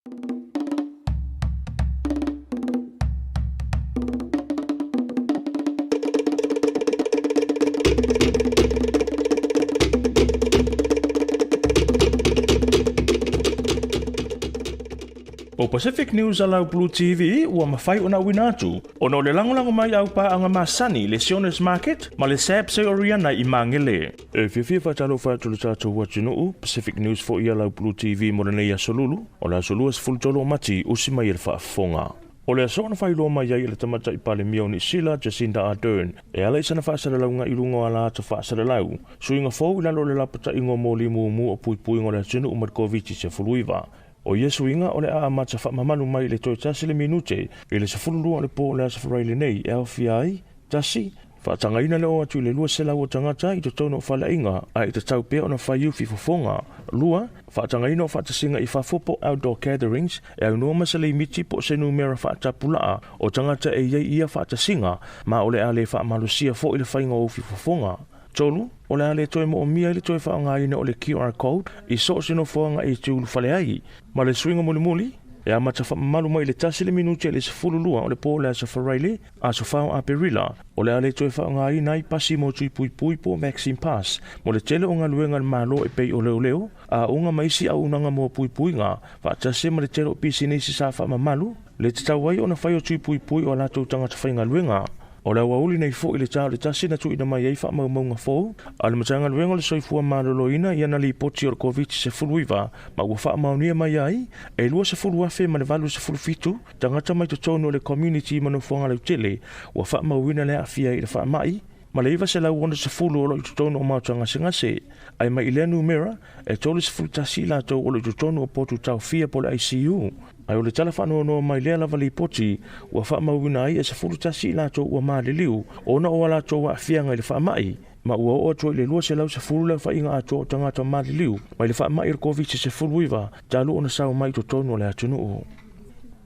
O Pacific News a lau Blue TV ua mafai ona auina atu ona o le lagolago mai au paaga masani le Sionis Market ma le SABC Oriana i Magele. E fiafia faatalofa atu le tatou atunuu, Pacific News foi a lau Blue TV mo lenei aso Lulu, o le aso 23 o Mati, usi mai e le faafofoga. O le aso na faailoa mai ai e le Tamaitai Palemia o Niu Sila, Jacinda Ardern, e ala i sana faasalalauga i luga o ala ata faasalalau, suiga fou i lalo o le lapataiga o moli mumu o puipuiga o le atunuu mai le Koviti-19. O ia suiga o le a amata faamamalu mai i le toe tasi le minute i le 12 o le po o le Aso Faraile nei e aofia ai, tasi, Faatagaina le oo atu i le 200 o tagata i totonu o faleaiga a i tatau pea ona fai ufi fofoga. Lua, Faatagaina o faatasiga i fafo po o outdoor gatherings e aunoa ma se limiti po o se numera faatapulaa o tagata e i ai ia faatasiga ma o le a le faamalosia foi le faiga o ufi fofoga. Tolu, O le a le toe moomia ai le toe faaaogaina o le QR code i so o se nofoaga e te ulufale ai. Ma le suiga mulimuli, e amata faamamalu mai i le tasi le minute i le 12 o le po o le Aso Faraile, Aso 4 o Aperila, o le a le toe faaaogaina ai pasi mo tui puipui po o vaccine pass mo le tele o galuega a le Malo e pei o leoleo, aoga ma isi auaunaga mo puipuiga, faatasi ai ma le tele o pisinisi sa faamamalu, le tatau ai ona fai o tui puipui o a latou tagata faigaluega. O le aoauli nei foi i le ta o le tasi na tuuina mai ai faamaumauga fou a le Matagaluega o le Soifua Maloloina i ana lipoti o le Koviti-19 ma ua faamaonia mai ai e 20,087 tagata mai totonu o le community ma nofoaga lautele ua faamauina le aafia i le faamai ma le 960 o lo o i totonu o maota gasegase. Ae mai i lea numera, e 31 i latou o lo o i totonu o potu taofia po o le ICU. Ae o le tala faanoanoa mai lea lava lipoti ua faamauina ai e 11 i latou ua maliliu ona o a latou aafiaga i le faamai, ma ua oo atu ai i le 210 le aofaiga atoa o tagata maliliu mai le faamai o le Koviti-19 talu ona sao mai i totonu o le atunuu.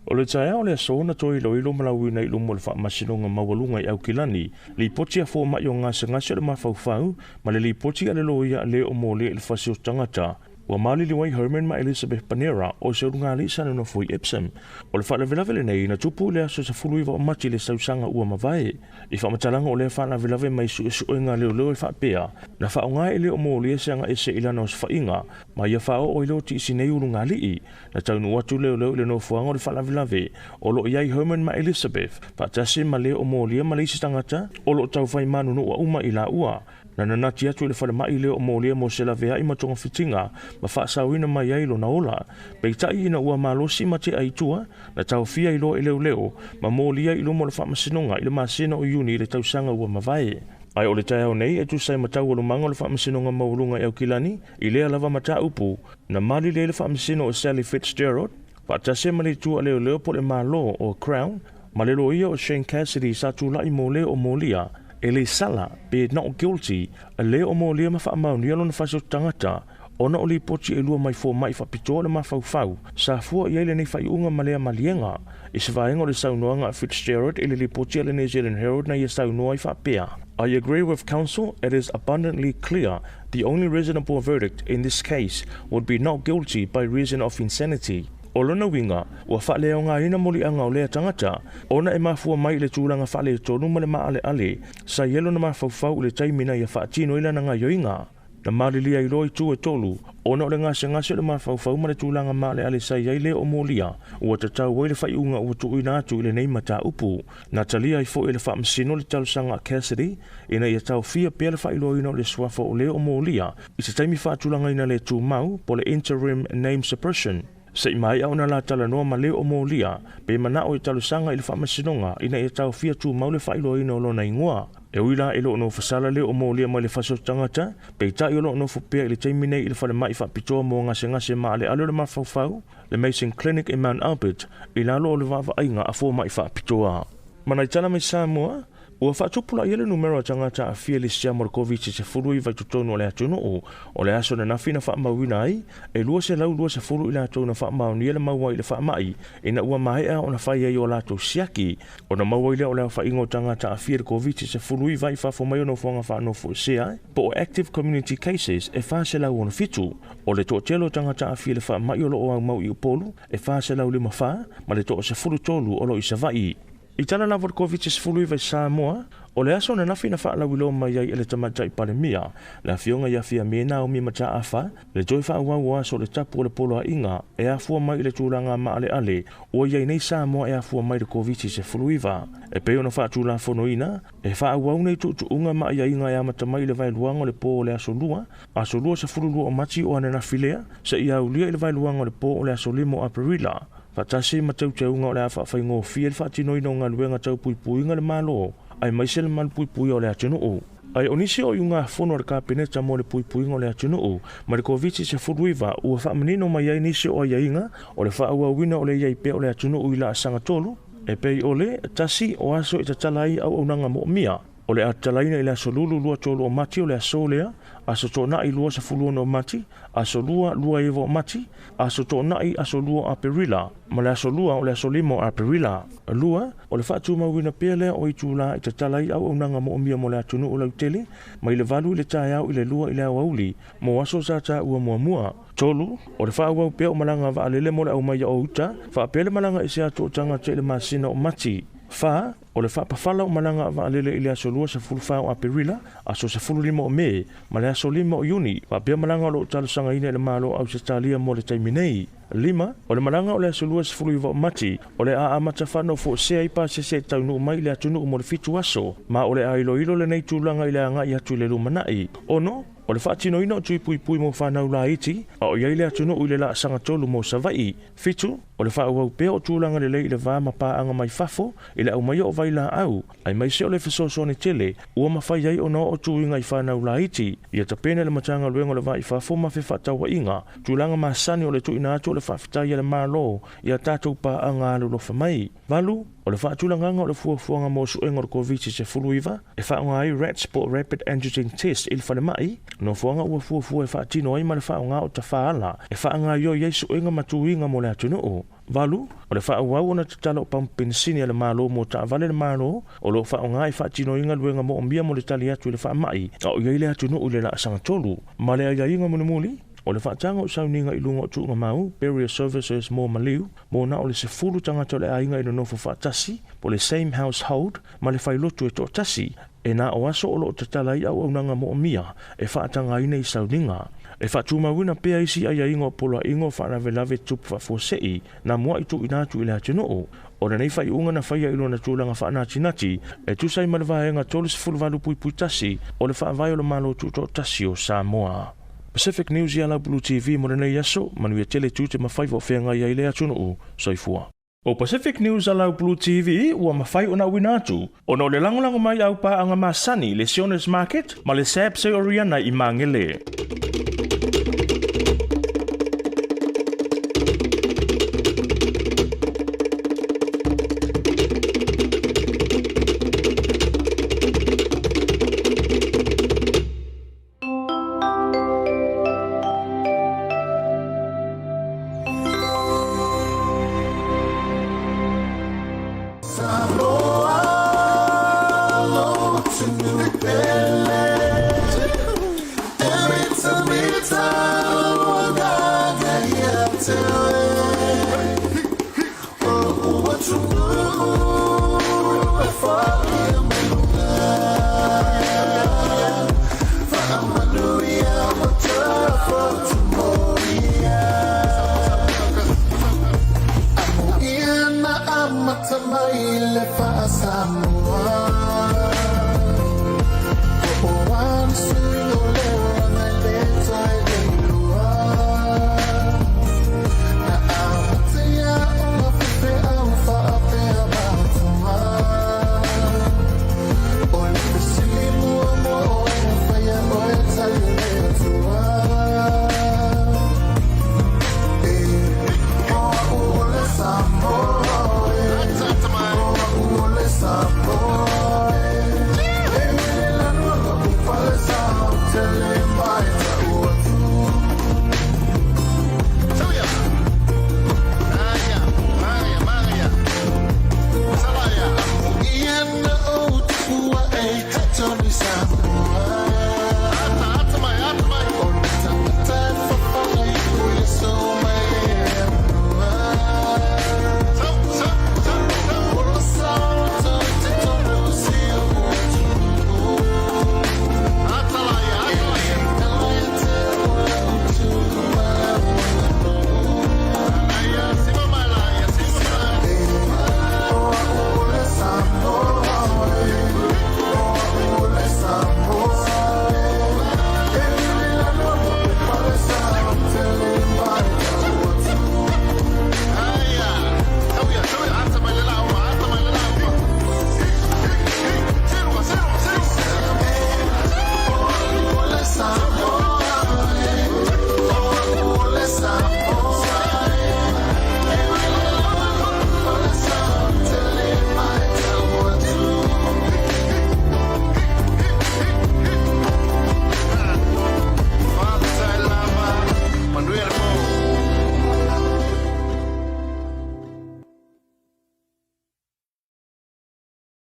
O le taeao o le aso na toe iloilo ma lauina i luma o le Faamasinoga Maualuga i Aukilani, lipoti a fomai o gasegase o le mafaufau ma le lipoti a le loia a le o molia i le fasi o tagata Ua maliliu ai Herman ma Elizabeth Panera o se ulugalii sa nonofo i Epsom. O le faalavelave lenei na tupu i le aso 19 o Mati i le sausaga ua mavae. I faamatalaga o lea faalavelave mai suesuega a leoleo e faapea, na faaaoga e le o molia se agaese i lana osofaiga ma ia faaoo ai loti i si nei ulugalii. Na taunuu atu leoleo i le nofoaga o le faalavelave o lo o i ai Herman ma Elizabeth faatasi ma le o molia ma le isi tagata o lo o taufai manunua uma i laua. Na nanati atu i le falemai lea o molia mo se laveai ma togafitiga ma faasaoina mai ai lona ola. Peitai ina ua malosi ma tea i tua, na taofia ai loa e leoleo ma molia i luma o le faamasinoga i le masina o Iuni i le tausaga ua mavae. Ae o le taeao nei e tusa ai ma taualumaga o le Faamasinoga Maualuga i Aukilani i lea lava mataupu, na malilie ai le Faamasino o Sally Fitzgerald faatasi ai ma le itu a leoleo po o le Malo o Crown ma le loia o Shane Cassidy sa tulai mo le o molia e le sala pe not guilty le o molia ma faamaonia lona fasi o tagata ona o lipoti e lua mai fomai faapitoa le mafaufau sa fua i ai lenei faaiuga ma lea maliega. I se vaega o le saunoaga a Fitzgerald i le lipoti a le New Zealand Herald na ia saunoa ai faapea, I agree with counsel, it is abundantly clear the only reasonable verdict in this case would be not guilty by reason of insanity. O lona uiga, ua faaleaogaina moliaga o lea tagata ona e mafua mai i le tulaga faaletonu ma le maaleale sa i ai lona mafaufau i le taimi na ia faatino ai lana gaoioiga. Na malilia ai loa itu e tolu ona o le gasegase o le mafaufau ma le tulaga maaleale sa i ai le o molia ua tatau ai le faaiuga ua tuuina atu i lenei mataupu. Na talia ai foi e le Faamasino le talosaga a Cassidy ina ia taofia pea le faailoaina o le suafa o le o molia i se taimi faatulagaina le tumau po o le interim name suppression. Se i maea ona la talanoa ma le o molia pe manao e talosaga i le Faamasinoga ina ia taofia tumau le faailoaina o lona igoa. E ui la e le o nofosala le o molia mai le fasi o tagata, peitai o lo o nofo pea i le taimi nei i le falemai faapitoa mo gasegase maaleale o le mafaufau, le Mason Clinic i Mount Albert, i lalo o le vaavaaiga a fomai faapitoa. Ma nai tala mai Samoa, Ua faatupulaia le numera o tagata aafia i le siama o le Koviti-19 i totonu o le atunuu. O le aso ananafi na faamauina ai, e 220 i latou na faamaonia le maua i le faamai ina ua maea ona fai ai o latou siaki. Ona maua ai lea o le aofaiga o tagata aafia i le Koviti-19 i fafo mai o nofoaga faanofoesea po o active community cases e 467. O le toatele o tagata aafia i le faamai o lo o aumau i Upolu e 454 ma le toa-13 o lo o i Savaii. I tala lava o le Koviti-19 i Samoa, o le aso ananafi na faalauiloa mai ai e le Tamaitai Palemia, le Afioga ia Fiame Naomi Mataafa, le toe faaauau o aso o le tapu o le poloaiga e afua mai i le tulaga maaleale ua i ai nei Samoa e afua mai i le Koviti-19. E pei ona faatulafonoina, e faaauau nei tuutuuga ma aiaiga e amata mai i le vaeluaga o le po o le aso Lua, aso 22 o Mati o ananafi lea, seia aulia i le vaeluaga o le po o le aso 5 o Aperila. Faatasi ma teuteuga o le a faafaigofie le faatinoina o galuega tau puipuiga le Malo aemaise le malupuipuia o le atunuu. Ae o nisi o iugafono a le Kapeneta mo le puipuiga o le atunuu ma le Koviti-19 ua faamanino mai ai nisi o aiaiga o le faaauauina o le i ai pea o le atunuu i laasaga tolu, e pei o le, tasi, o aso e tatala ai auaunaga moomia, o le a tatalaina i le aso Lulu 23 o Mati o le aso lea, aso Toonai 26 o Mati, aso Lua 29 o Mati, aso Toonai aso 2 o Aperila, ma le aso Lua o le aso 5 o Aperila. Lua, o le faatumauina pea lea o itulā e tatala ai auaunaga moomia mo le atunuu lautele, mai le 8 i le taeao i le 2 i le aoauli, mo aso sa taua muamua. Tolu, o le faaauau pea o malaga vaalele mo le aumaia o uta, faapea le malaga ese atu o tagata i le masina o Mati. Fa, o le faapafala o malaga vaalele i le aso 24 o Aperila, aso 15 o Me, ma le aso 5 o Iuni, faapea malaga o lo o talosagaina i le Malo o Ausetalia mo le taimi nei. Lima, o le malaga o le aso 29 o Mati, o le a amata faanofoesea ai pasese e taunuu mai i le atunuu mo le 7 aso, ma o le a iloilo lenei tulaga i le agai atu i le lumanai. Ono, o le faatinoina o tui puipui mo fanau laiti, a o i ai le atunuu i le laasaga tolu mo Savaii. Fitu, o le faaauau pea o tulaga lelei i le va ma paaga mai fafo i le aumaia o vailaau, aemaise o le fesoasoani tele ua mafai ai ona oo tuiga i fanau laiti. Ia tapena le Matagaluega o le Va i Fafo ma Fefaatauaiga tulaga masani o le tuuina atu o le faafetai a le Malo i a tatou paaga alolofa mai. Valu, o le faatulagaga o le fuafuaga mo suega o le Koviti-19 e faaaoga ai RATs po o Rapid Antigen Test i le falemai, nofoaga ua fuafua e faatino ai ma le faaaoga o tafaala e faagaoioi ai suega ma tuiga mo le atunuu. Valu, o le faaauau ona tatala o pamu penisini a le Malo mo taavale le Malo o lo o faaaoga e faatino ai galuega moomia mo le tali atu i le faamai a o i ai le atunuu i le laasaga tolu. Ma le aiaiga mulimuli, o le faataga o sauniga i luga o tuugamau, burial services, mo maliu, mo na o le 10 tagata o le aiga i nonofo faatasi, po o le same household, ma le failotu e toatasi, e na o aso o lo o tatala ai auaunaga moomia e faatagaina i sauniga. E faatumauina pea isi aiaiga o poloaiga o faalavelave tupu faafuasei na muai tuuina atu i le atunuu. O lenei faaiuga na faia i lona tulaga faanatinati e tusa ai ma le vaega 38.1 o le Faavae o le Malo Tutoatasi o Samoa. Pacific News ia lau Blue TV mo lenei aso, manuia tele tiute ma faiva o feagai ai le atunuu. Soifua. O Pacific News a lau Blue TV ua mafai ona auina atu ona o le lagolago mai au paaga masani le Sionis Market ma le SABC Oriana i Magele.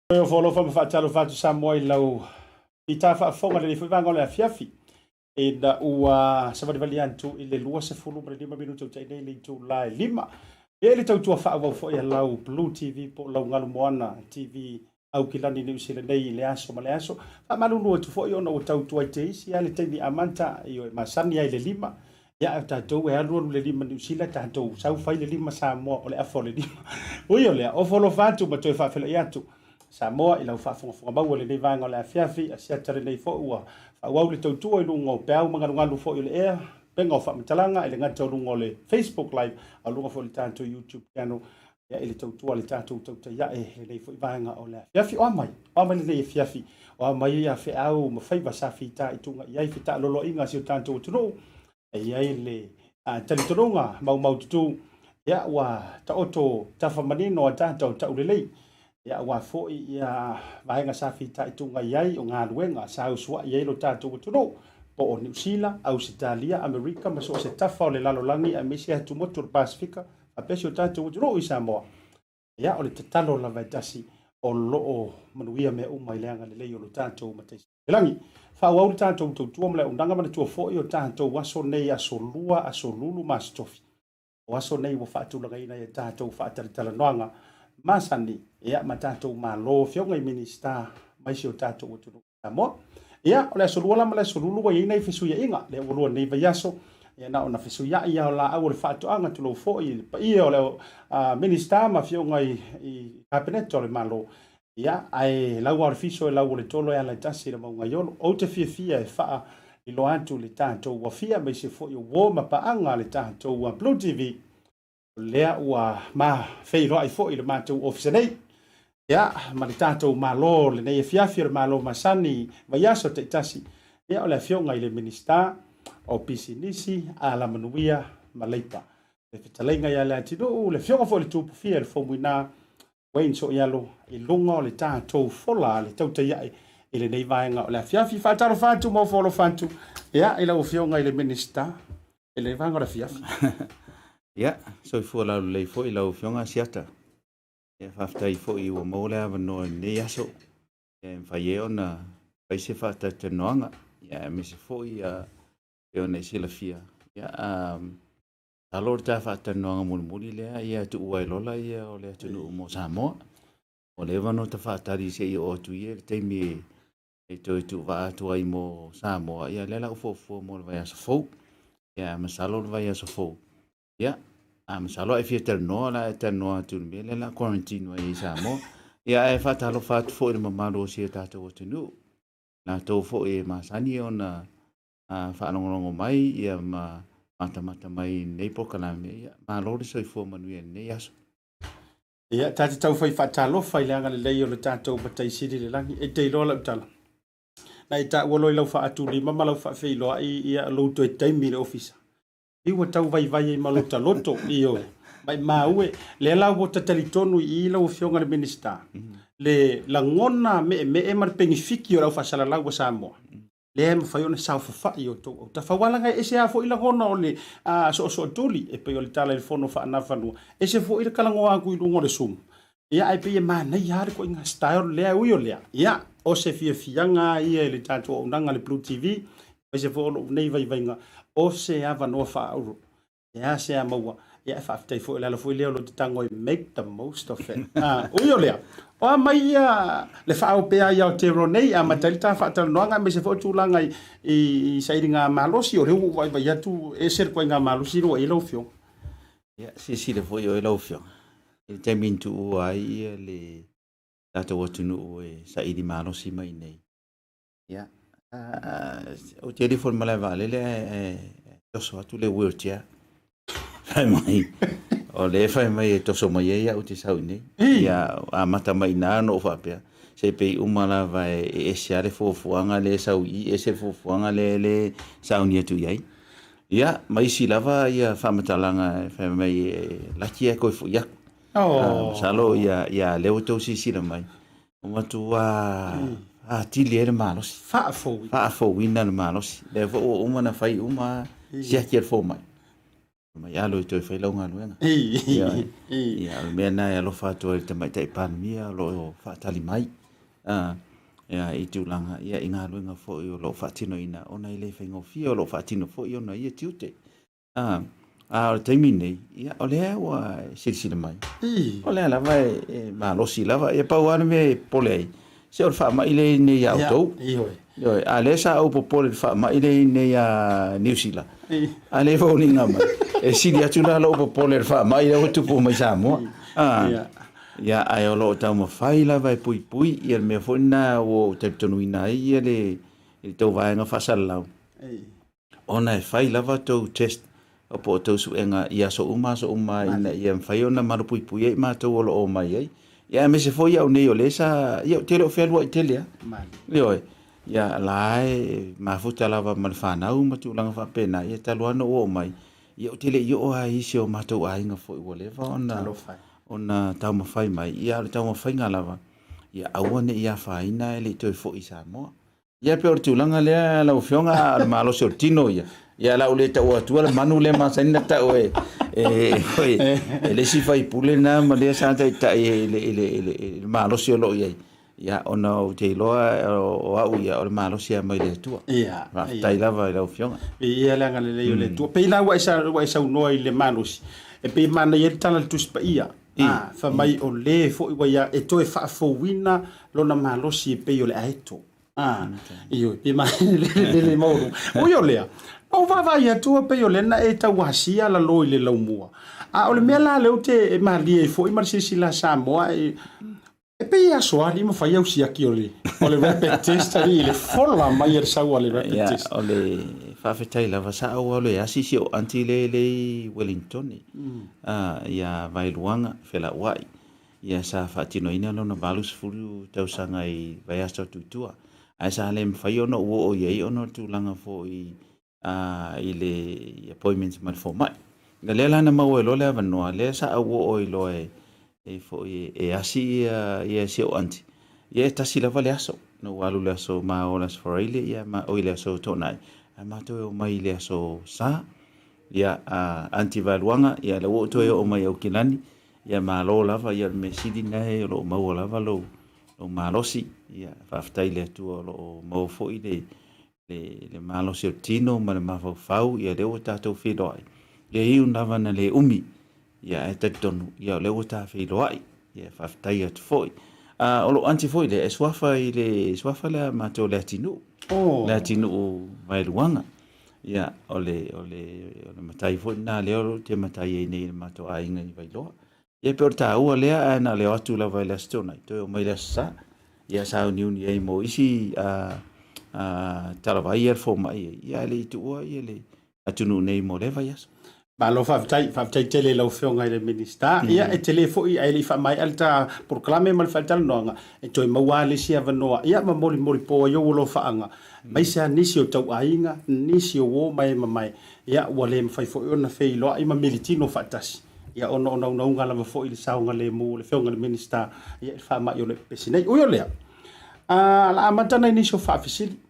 Toe ofo alofa ma faatalofa atu Samoa i lau fita faafofoga lenei foi vaega o le afiafi. Ina ua savalivali atu i le 25 minute o tai nei le itula e 5. Ia i le tautua faaauau foi a lau Blue TV po o lau Galu Moana TV Aukilani Niu Sila nei i le aso ma le aso. Faamalulu atu foi ona ua tautua i te isi lava le taimi amata, ioe, masani ai le 5. Ia, ae o tatou e alualu le 5 Niu Sila, tatou sau fai le 5 Samoa, o le afa o le 5. Ui o lea, ofo alofa atu ma toe faafeiloai atu Samoa i lau faafogafoga maua i lenei vaega o le afiafi, asiata lenei foi ua faaauau le tautua i luga o peau ma galugalu foi o le ea, upega o faamatalaga, e le gata o luga o le Facebook Live, a o luga foi o le tatou YouTube channel. Ia, i le tautua a le tatou tautai ae i lenei foi vaega o le afiafi. O a mai? O a mai lenei afiafi? O a mai ia feau ma faiva sa fitaituga i ai fetaaloloaiga a si o tatou atunuu? E i ai le talitonuga maumaututu, ia, ua taoto tafa manino a tatou taulelei, ia, aua foi ia vaega sa fitaituga i ai o galuega sa usuai ai lo tatou atunuu, po o Niu Sila, Ausetalia, Amerika ma so o se tafa o le lalolagi aemaise atumotu o le Pasefika, faapea si o tatou atunuu i Samoa. Ia, o le tatalo lava e tasi, o lo o manuia mea uma i le agalelei o lo tatou Matai Sili i le Lagi. Faaauau le tatou tautua ma le auaunaga, manatua foi o tatou aso nei, aso Lua, aso Lulu ma aso Tofi. O aso nei ua faatulagaina ai a tatou faatalatalanoaga masani, ia, ma tatou Malo, afioga i Minisita mai si o tatou atunuu i Samoa. Ia, o le aso Lua la ma le aso Lulu ua i ai nai fesuiaiga, lea ua lua nei vaiaso, ia, na ona fesuiai lava o laau o le faatoaga, tulou foi i le paia o le Minisita ma afioga i Kapeneta o le Malo. Ia, ae lau lava o le fiso e lau o le tolo e ala e tasi i le mauga i Olo. Ou te fiafia e faailoa atu le tatou afia aemaise foi o uo ma paaga a le tatou Blue TV. O lea ua ma feiloai foi i le matou ofisa nei. Ia, ma le tatou Malo lenei afiafi o le Malo masani vaiaso taitasi. Ia, o le afioga i le Minisita o Pisinisi, Alamanuia ma Leipa. Le fetalaiga ia Leatinuu, le afioga foi i le Tupufia i le Faumuina Wayne Sooialo i luga o le tatou fola a le tautai ae i lenei vaega o le afiafi. Faatalofa atu ma ofo alofa atu, ia, i lau Afioga i le Minisita i lenei vaega o le afiafi. Ia, soifua laulelei foi lau Afioga Asiata. Ia, faafetai foi ua maua le avanoa i lenei aso. Ia, e mafai ai ona fai se faatalatalanoaga. Ia, aemaise foi ia, pei ona e silafia, ia, Masalo o le ta faatalanoaga mulimuli lea ia tuua ai lola ia o le atunuu mo Samoa. Ua leva ona ta faatali se i oo atu ia i le taimi e toe tuuvaa atu ai mo Samoa. Ia lea la ua fuafua mo le vaiaso fou. Ia masalo o le vaiaso fou. Ia, a masalo a e fia talanoa la e talanoa atu i le mea lea la quarantine mai ai i Samoa. Ia ae faatalofa atu foi i le mamalu o si o tatou atunuu. Latou foi e masani ona faalogologo mai ia ma matamata mai i lenei polokalame. Ia, malo le soifua manuia i lenei aso. Ia, ta te taufai faatalofa i le agalelei o le tatou Matai Sili i le lagi. E te iloa lau tala, na e taua loa i lau faatulima ma lau faafeiloai ia lou toe taimi i le ofisa. I ua tau vaivai ai ma lota loto, ioe, maimau e. Lea la ua ta talitonu i i lau Afioga i le Minisita, le lagona meemee ma le penifiki o le aufaasalalau a Samoa. Lea e mafai ona saofafai i outou autafa. Aua leaga e ese lava foi lagona o le soosootuli, e pei o le tala i le fono faanafanua, ese foi le talanoa atu i luga o le Zoom. Ia, ae pei e manaia lava le ituaiga style lea, e ui o lea, ia, o se fiafiaga lava ia i le tatou auaunaga i le Blue TV, aemaise foi o lou nei vaivaiga, o se avanoa faaauro E a se a maua. Ia, e faafetai foi, o le ala foi lea o lo te tago ai, make the most of it. Ah, ui o lea, o a mai ia le faaopea ai Aotearoa nei, amata ai le ta faatalanoaga, aemaise foi o tulaga i, i, i sailiga malosi, o lea ua ou vaivai atu, e ese le ituaiga malosi lea ua i ai lau Afioga. Ia, silasila foi oe lau Afioga, i le taimi na tuua ai ia le tatou atunuu e saili malosi mai nei, Ia, ou te alu ifo i le malae vaalele ae toso atu le wheelchair. Fai mai, o lea e fai mai e toso mai ai au ou te sau i inei. Ia, amata mai i ina ona ou faapea, se pei uma lava e ese lava le fuafuaga lea e sau i i, ese le fuafuaga lea e sauni atu i ai. Ia, ma isi lava ia faamatalaga e fai mai e laki ae toe foi atu. Masalo ia, ia lea ua outou silasila mai, Ua matua atili ai le malosi. Faafouina. Faafouina le malosi. Lea foi ua uma ona fai uma siaki a le fomai. Mai alu e toe fai lau galuega. Ia, o le mea lena e alofa atu ai i le Tamaitai Palemia o lo o faatali mai ia, i tulaga ia, i galuega foi o lo o faatinoina ona e le faigofie, o lo o faatino foi ona ia tiute. A o le taimi lenei, ia, o lea ua silasila mai, o lea lava e malosi lava. Ia, pau lava le mea e popole ai, se o le faamai lea e i nei ia outou. Ioe, a lea sa ou popole i le faamai lea e i nei ia Niu Sila, a lea e foliga mai, e sili atu la lou popole i le faamai lea ua tupu mai Samoa. Ia, ae o lo o taumafai lava e puipui ia le mea foi lena ua ou talitonuina ai ia le tou vaega faasalalau. Ona e fai lava tou test po o tou suega i aso uma aso uma ina ia mafai ona malupuipuia i matou o lo o omai ai. Ia aemaise foi au nei o lea sa, ia ou te le o fealuai tele lava. Ioe, ia la e mafuta lava ma le fanau ma tulaga faapena, ia talu lava ona ou oo mai, ia ou te le i oo lava i isi o matou aiga foi ua leva ona ona taumafai mai, ia a o le taumafaiga lava, ia aua ne i afaina ae le i toe foi i Samoa. Ia pei o le tulaga lea lau Afioga, a o le malosi o le tino ia. Ia o le a ou le taua atua le manu lea masani ona tau e e le isi faipule lena ma lea sa taitai i le, i le, i le, i le malosi o lo o i ai. Ia ona ou te iloa o au ia o le malosi lava mai le Atua. Ia. Faafetai lava i lau Afioga. Viia le agalelei o le Atua. Pei la ua e saunoa i le malosi, e pei e manaia ai le tala a le Tusi Paia. A, fai mai o le foi ua ia e toe faafouina lona malosi e pei o le aeto. A, ioe, pe le le maualuga. Ui o lea, na ou vaavaai atu e pei o lea na e tau asia lalo i le laumua. A o le mea la lea ou te malie ai foi ma le silasila a Samoa, e pei e aso alii ma fai au siaki o le, o le rapid test alii i le fola mai e le sau a le rapid Ia, test. o le faafetai lava sa ou alu e asi si ou aunty lea e i Wellington. Ia Vaeluaga Felauai, ia sa faatinoina lona 80 tausaga i vaiaso atu i tua, ae sa le mafai ona ou oo i ai ona o le tulaga foi i le appointment ma le fomai. O lea la na maua ai loa le avanoa, lea sa ou oo ai loa e foi e asi ia si ou aunty, ia e tasi lava le aso. Na ou alu i le aso ma o le aso Faraile, ia ma, oi le aso Toonai, ae matou e omai i le aso Sa. Ia, a Aunty Vaeluaga, ia lea ua ou toe oo mai i Aukilani, ia malo lava, ia o le mea sili lena o lo o maua lava lou, lou malosi. Ia, faafetai i le Atua o lo o maua foi le, le, le malosi o le tino ma le mafaufau, ia lea ua tatou feiloai. Ia e iu lava ina le umi, ia ae talitonu, ia o lea ua ta feiloai. Ia faafetai atu foi. A, o lou aunty foi lea, e suafa i le suafa lea matou Leatinuu. Oh. Leatinuu Vaeluaga. Ia, o le, o le, o le matai foi lena lea ou te matai ai nei i le matou aiga i Vailoa. Ia pei o le taua lea, ae na o le o atu lava i le Aso Toonai, toe omai i le Aso Sa. Ia sauniuni ai mo isi talavai ia le fomai ai, ia ae le i tuua ia le atunuu nei mo lea vaiaso. Malo faafetai, faafetai tele i lau Afioga i le Minisita. Ia, e tele foi ae le i faamaea le ta polokalame ma le faatalanoaga, e toe maua lava le isi avanoa, ia ma molimoli po ai ou alofaaga, aemaise lava nisi o tauaiga, nisi o uo ma e mamae, ia ua le mafai foi ona feiloai ma militino faatasi, ia ona o naunauga lava foi i le saogalemu o le Afioga i le Minisita, ia i le faamai o le pepesi nei. Ui o lea, a, o le a amata nai nisi o faafesili.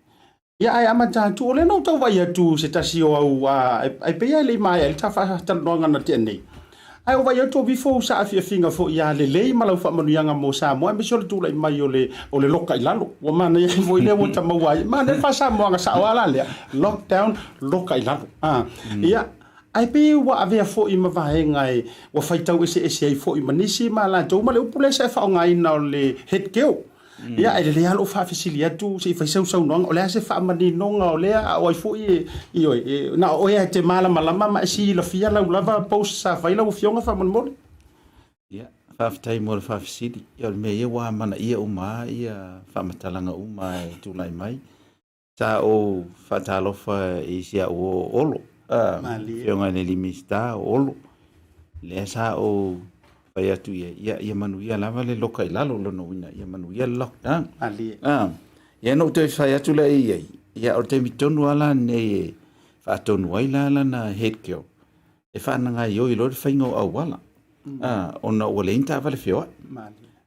Ia ae amata atu, o lea na ou tau vaai atu i se tasi o au, ai pei lava e le i maea ai le ta faatalanoaga na tea nei. Ae ou vaai atu o vifo ou saafiafiga foi ia lelei ma lau faamanuiaga mo Samoa aemaise o le tulai mai o le, o le loka i lalo. Ua manaia ai foi lea ua ta maua ai. Manaia le faa-Samoaga sao lava la lea, lockdown, loka i lalo. Ia, ae pei ua avea foi ma vaega e, ua faitau eseese ai foi ma nisi ma latou ma le upu lea sa e faaaogaina o le head girl. Ia, e lelei lava lou faafesili atu se i fai sau saunoaga, o le a se faamaninoga o lea, a o ai foi e, ioe, e, na o oe lava e te malamalama ma e silafia lau lava post sa fai lau Afioga faamolemole. Ia, faafetai mo le faafesili. Ia, o le mea ia ua amanaia uma lava ia faamatalaga uma e tulai mai. Sa ou faatalofa i si au uo o Olo, Afioga i le alii Minisita o Olo, lea sa ou fai atu i ai, ia, ia manuia lava le loka i lalo, lona uiga, ia manuia le lockdown. Ia, na ou toe fai atu lea i ai, ia, o le taimi tonu lava la lenei e faatonu ai la lana head girl, e faanagaioi loa le faiga o auala, ona ua leai ni taavale feoai.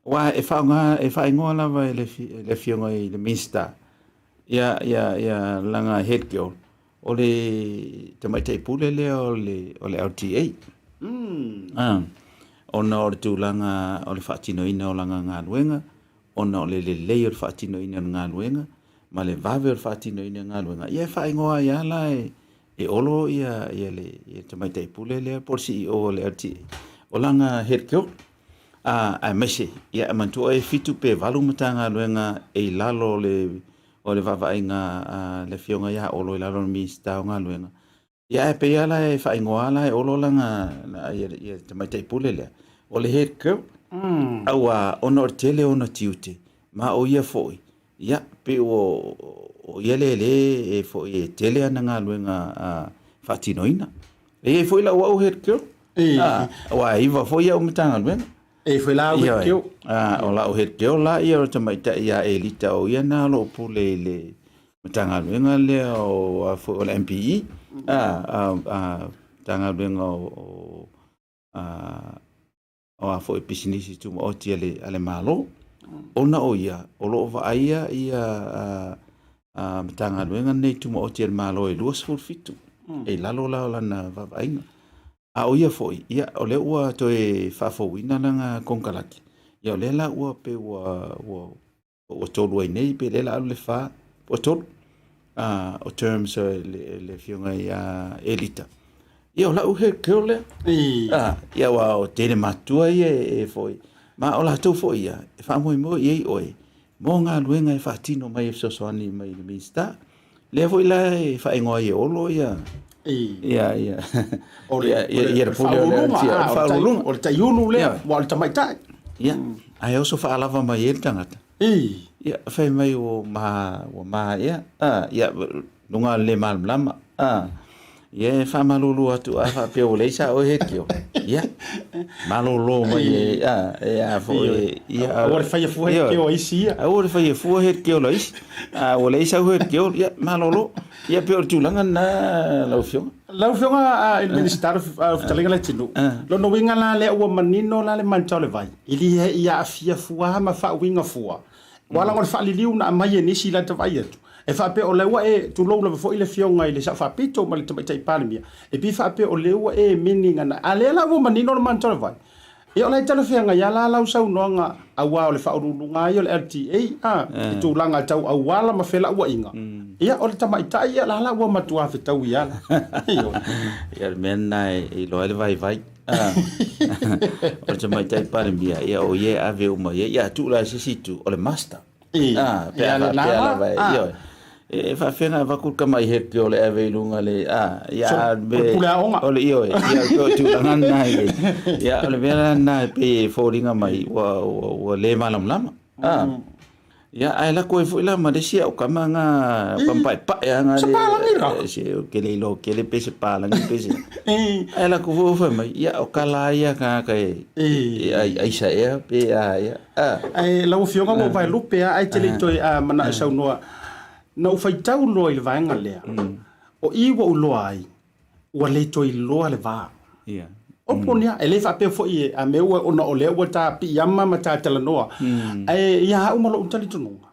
Aua e faaaoga, e faaigoa lava e le Afioga i le Minisita, ia, ia, ia lana head girl, o le tamaitai pule lea o le, o le LTA. Ona o le tulaga o le faatinoina o lana galuega, ona o le lelei o le faatinoina o le galuega, ma le vave o le faatinoina o le galuega, ia e faaigoa ai lava la e, e Olo ia, ia le ia tamaitai pule lea po o le CEO o le LTA, o lana head girl. Aemaise, ia e manatua e 7 pe 8 Matagaluega e i lalo o le, o le vaavaaiga a le Afioga ia Olo i lalo o le Minisita o Galuega. Ia ae pei lava la e faaigoa la e Olo lana, ia, ia le tamaitai pule lea, o le head girl. Aua ona o le tele o ona tiute, ma o ia foi, ia, pei o, o ia lea lea e foi e tele ana galuega faatinoina. E i ai foi lau au head girl. Aua e 9 foi au Matagaluega. E foi la au head girl. O lau head girl la ia o le tamaitai ia Elita, o ia na o lo o pule i le Matagaluega lea o, o le MPE, Matagaluega o o a foi pisinisi tumaoti a le Malo, ona o ia o lo o vaaia ia Matagaluega nei tumaoti a le Malo e 27 e i lalo la o lana vaavaaiga. A o ia foi, ia, o lea ua toe faafouina lana konekarate, ia o lea la ua pei ua ua 3 ai nei, pe lea la alu le 4, ua 3 o terms le afioga ia Elita. Ia o lau head girl lea. Ia aua o tele matua ia e foi. Ma o latou foi ia, e faamoemoe i ai oe mo galuega e faatino mai e fesoasoani mai i le Minisita. Lea foi la e faaigoa ai e Olo ia ia ia o le ia le pule o le o le taiulu lea, ua o le tamaitai. Ia, ae oso faalava mai ai le tagata. Ia, fai mai ua ma, ua ma ea. Ia, luga o le le malamalama. Ia, e faamalulu atu a faapea ua leai sa oe head girl. Ia, malolo mai e, e a foi. Ia, aua le faia fua head girl a isi ia. Aua le faia fua head girl a isi. A ua leai sau head girl, ia, malolo. Ia, pei o le tulaga lena lau Afioga. Lau Afioga i le Minisita o Fetalaiga Leatinuu, lona uiga la lea ua manino la le manita o le vai, e le i aafia fua ma faauiga fua. Ua ala ona o le faaliliu na aumai e nisi i lata vaai atu, e faapea o lea ua e, tulou lava foi le Afioga i le Sao Faapito ma le Tamaitai Palemia, e pei faapea o lea ua e meaning ana, a lea la ua manino le manita o le vai. Ia o la e talafeagai lava la lau saunoaga aua o le faauluuluga lava ia o le LTA a, i tulaga tau auala ma felauaiga. Ia o le tamaitai ia la la ua matua fetaui lava la. Ioe. Ia o le mea lena e iloa ai le vaivai. O le tamaitai Palemia, ia o ia e ave uma i ai. Ia tuu la i se isi itu, o le master. Ah, pe a faapea lava e, ioe. E faafefea ona avatu le tama i head girl e ave i luga le, ah, ia, a, me, o le pule aoga. O le, ioe, ia, o le tulaga lena i le, ia, o le mea la lena e pei e foliga mai ua, ua, ua le malamalama. Ah. Ia, ae lako ai foi la ma le isi au kama nga, kama paepae a nga le, Se palagi la. Se, ke le iloa kele pe se palagi pe se. Ae lako foi fai mai, ia, o kala ia ka e, e ai, aisa ea pe a ia. Ae lau Afioga ua ou vaelupe lava ae te le i toe manao e saunoa. Na ou faitau loa i le vaega lea, o i ua ou iloa ai, ua le toe iloa le va. O poni lava, e le faapea foi a mea ua, ona o lea ua ta piiama ma ta talanoa, ae ia au ma lou talitonuga,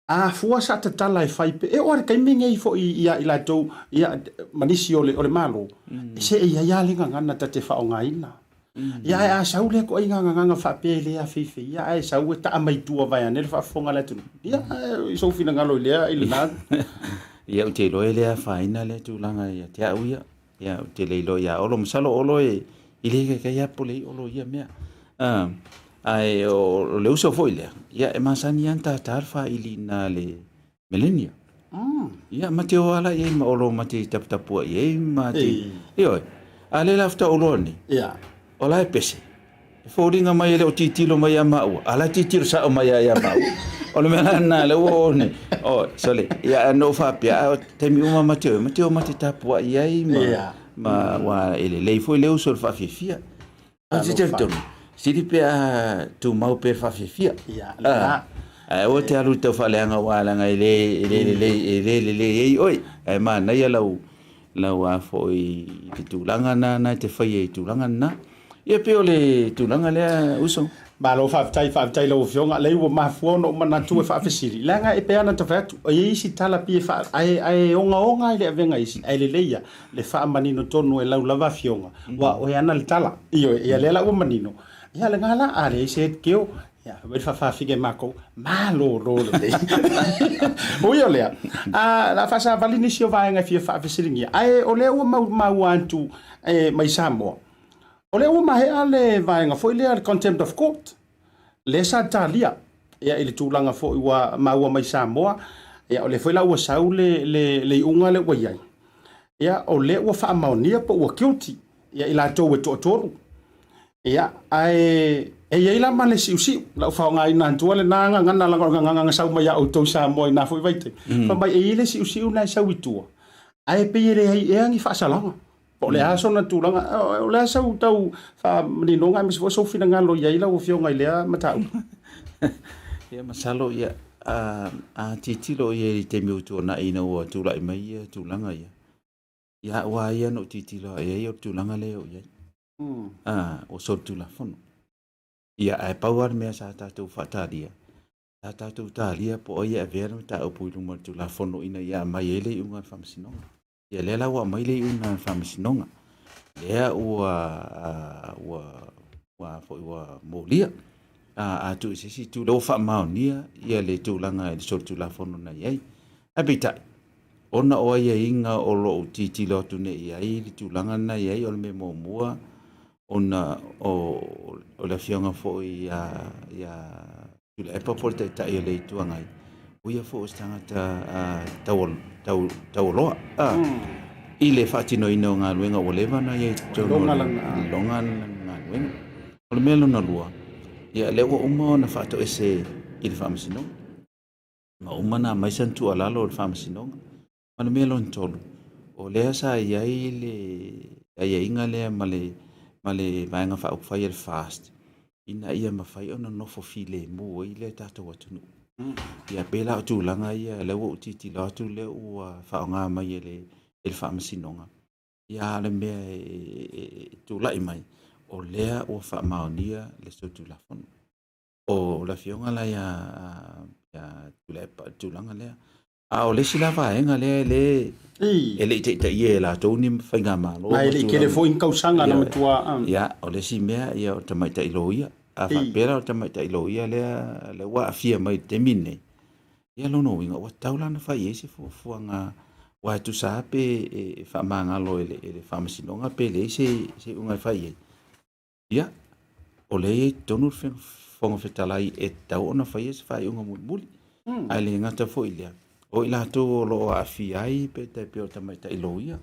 A fua sa tatala e fai pe, e oo lava i le taimi lenei foi ia i latou ia ma nisi o le o le Malo, e se e i ai lava le gagana ta te faaaogaina. Ia ae a sau lea ituaiga gagana faapea e le afeifeia ae sau e taa mai tua vaeane le faafofoga a le atunuu, ia i sou finagalo i lea i lena. Ia ou te iloa e le afaina lea tulaga ia te au ia. Ia, ou te le iloa ia Olo. Masalo Olo e, i le kaikai lava pole ai Olo i ia mea. Ae o le uso foi lea, ia e masani lava ona tata le failiina a le Millennium. Ia, ma te o lava la i ai ma Olo ma te taputapuai ai ma te... Ioe. A lea la faatoa ou iloa nei, o la e pese. E foliga mai e le o tilotilo mai ia maua, a la e tilotilo sao mai lava ia maua. O le mea la lena lea ua oo nei. Oh, sole, ia na ou faapea, a o taimi uma ma te o, ma te o ma te tapuai ai ma, ma ua e lelei foi le uso i le faafiafia. Ou te talitonu, sili pe a tumau pea le faafiafia. Ae aua te alu i tau faaleaga aua leaga e le, e le lelei, e le lelei ai oe. Ae manaia lau, lau a foi i te tulaga na na e te faia i tulaga na. Ia pei o le tulaga lea uso. Malo faafetai, faafetai i lau Afioga. Leai ua mafua ona ou manatu e faafesili, leaga e pei lava ona ta fai atu, e i ai isi tala pei e faa, ae, ae ogaoga lava i le avega i isi, ae lelei lava le faamanino tonu e lau lava Afioga, aua o oe e ana le tala. Ioe, ia lea la ua manino, ia lena la, a leai se head girl, ia fai mai le faafaafine a matou, malolo lelei. Ui o lea, a, o le a faasavali nisi o vaega e fia faafesiligia, ae o lea ua maua atu mai Samoa, O lea ua maea le vaega foi lea le contempt of court lea sa talia ia i le tulaga foi ua maua mai Samoa ia o lea foi la ua sau le le le iuga lea ua i ai ia o lea ua faamaonia po ua guilty ia i latou e toatolu ia ae e i ai la ma le siusiu lau faaaogaina atua lena gagana leaga o le gagana na sau mai ia outou Samoa i na foi vaitaimi fai mai e i ai le siusiu na e sau i tua ae pei e leai ea ni faasalaga. Po o le a sona tulaga, o le a sau tau faamaninoga aemaise foi sou finagalo i ai lau Afioga i lea mataupu? Ia masalo ia a, a tilotilo i ai i le taimi ua tuanai ina ua tulai mai ia tulaga ia, ia au lava ia na ou tilotilo i ai o le tulaga lea o i ai. A, ua solitulafono. Ia ae pau lava le mea sa tatou faatalia, sa tatou talia po o ai e avea le mataupu i luma o le Tulafono ina ia aumai ai le iuga a le Faamasinoga. Ia lea la ua aumai le iuga a le Faamasinoga, lea ua ua ua foi ua molia. A, a tuu i se isi itu, lea ua faamaonia ia le tulaga i le solitulafono na i ai. Ae peitai, ona o aiaiga o lo o tilotilo atu nei i ai le tulaga lena e i ai, o le mea muamua, ona o, o le afioga foi ia, ia Tuilaepa po o le Taitai o le Itu Agai, o ia foi o se tagata taualoa i le faatinoina o galuega ua leva ona i ai i totonu o le loga galuega. O le mea lona lua, ia lea ua uma ona faatoese i le Faamasinoga, ma uma ona aumai sana tuualalo i le Faamasinoga. Ma le mea lona tolu, o lea sa i ai le aiaiga lea ma le, ma le Vaega Faaupufai a le FAST, ina ia mafai ona nofo filemu ai le tatou atunuu. Ia pei la o tulaga ia lea ua ou tilotilo atu lea ua faaaoga mai e le, e le Faamasinoga. Ia a o le mea e tulai mai, o lea ua faamaonia le solitulafono. O le afioga la ia, ia Tuilaepa i le tulaga lea. A o le isi la vaega lea e le e le i taitaia e latou ni faigamalo. Ma e le i tele foi ni tausaga na matua. Ia, o le isi mea, ia o le tamaitai loia. A faapea la o le tamaitai loia lea lea ua aafia mai i le taimi lenei, ia lona uiga ua tatau la ona fai i ai se fuafuaga aua e tusa lava pe e faamagalo e le Faamasinoga pe leai se iuga e fai i ai. Ia, o lea e i ai i totonu le Fofoga Fetalai e tatau ona faia se faaiuga mulimuli. Ae le gata foi i lea, o i latou o lo o aafia ai pe tai pei o tamaitai loia,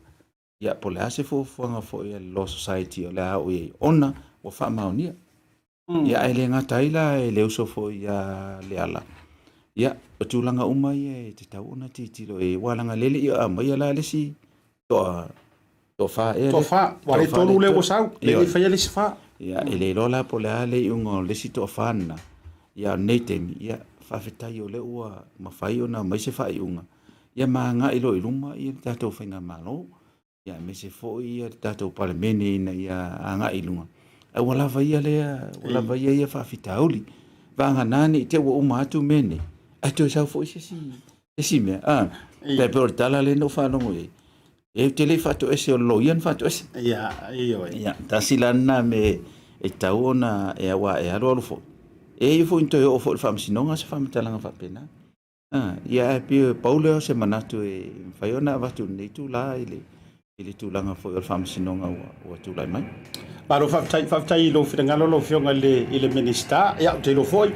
ia po o le a se fuafuaga foi a le Law Society o le a oo i ai, ona ua faamaonia. Ia ae le gata ai la e le uso foi ia Leala, ia o tulaga uma ia e tatau ona tilotilo i ai, aua leaga o lea e le i aumaia la le isi toa toafa ea Toafa, ua le tolu lea ua sau, le i faia le isi fa. Ia, e le iloa la po o le a le iuga o le isi toafa lena. Ia, o lenei taimi, ia, faafetai o lea ua mafai ona aumai se faaiuga, ia ma agai loa i luma ia le tatou faigamalo, ia aemaise foi ia le tatou Palemene ina ia agai i luma. Ae ua lava ia lea, ua lava ia ia faafitauli. Vagana ne i te i ua uma atu mea nei, ae toe sau foi se isi isi mea, a, tai pei o le tala lea na ou faalogo i ai, e ou te le i faatoese o le loia na faatoese. Ia, ioe. Ia, tasi la lena mea e tatau ona, e aua e alualu foi, e iu foi ina toe oo foi i le faamasinoga se faamatalaga faapena. A, ia ae pei e pau lea o se manatu e mafai ona avatu i lenei itula i le, i le tulaga foi o le faamasinoga ua, ua tulai mai. Malo faafetai, faafetai i lou finagalo lau Afioga i le, i le Minisita. Ia, ou te iloa foi,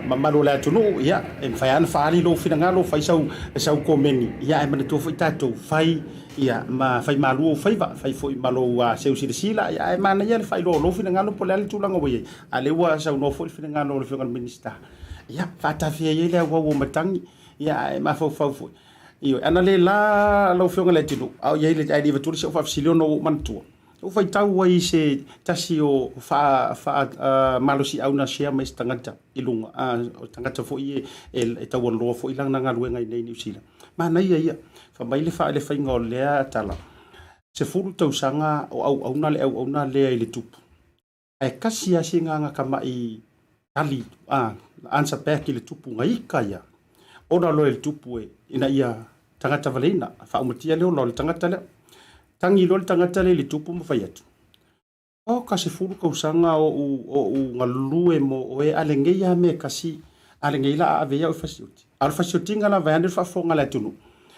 mamalu o le atunuu, ia, e mafai lava ona faaali lou finagalo, fai sau, sau komeni, ia, ae manatua foi tatou, fai, ia, ma fai malu ou faiva, fai foi ma lou seu silasila, ia, ae manaia le faailoa o lou finagalo po o le a le tulaga ua i ai. A o lea ua saunoa foi le finagalo o le Afioga i le Minisita, ia, faatafea ia le auau o matagi, ia, ae mafaufau foi. Ioe, ana le la lau Afioga i le Atinuu, a o i ai le, ae le i avatua le isi au faafesili ona ua ou manatua, ua faitau ai i se tasi o faa, faa, malosiau na share mai se tagata i luga, o tagata foi e, e taualoa foi lana galuega i inei i Niu Sila. Manaia ia, fai mai le, le faiga o lea tala, 10 tausaga o auauna le auauna lea i le tupu. Ae kasi lava si agaga tama'i tali a answer back i le tupu gaika ia ona loa e le tupu e ina ia tagata valeina faaumatia le ola o le tagata lea. Tagi loa le tagata lea i le tupu ma fai atu, O ka 10 tausaga o ou galulue mo oe a lenei lava mea e kasi a lenei la a ave ai au i fasioti. A o le fasiotiga la vaeane le faafofoga a le atunuu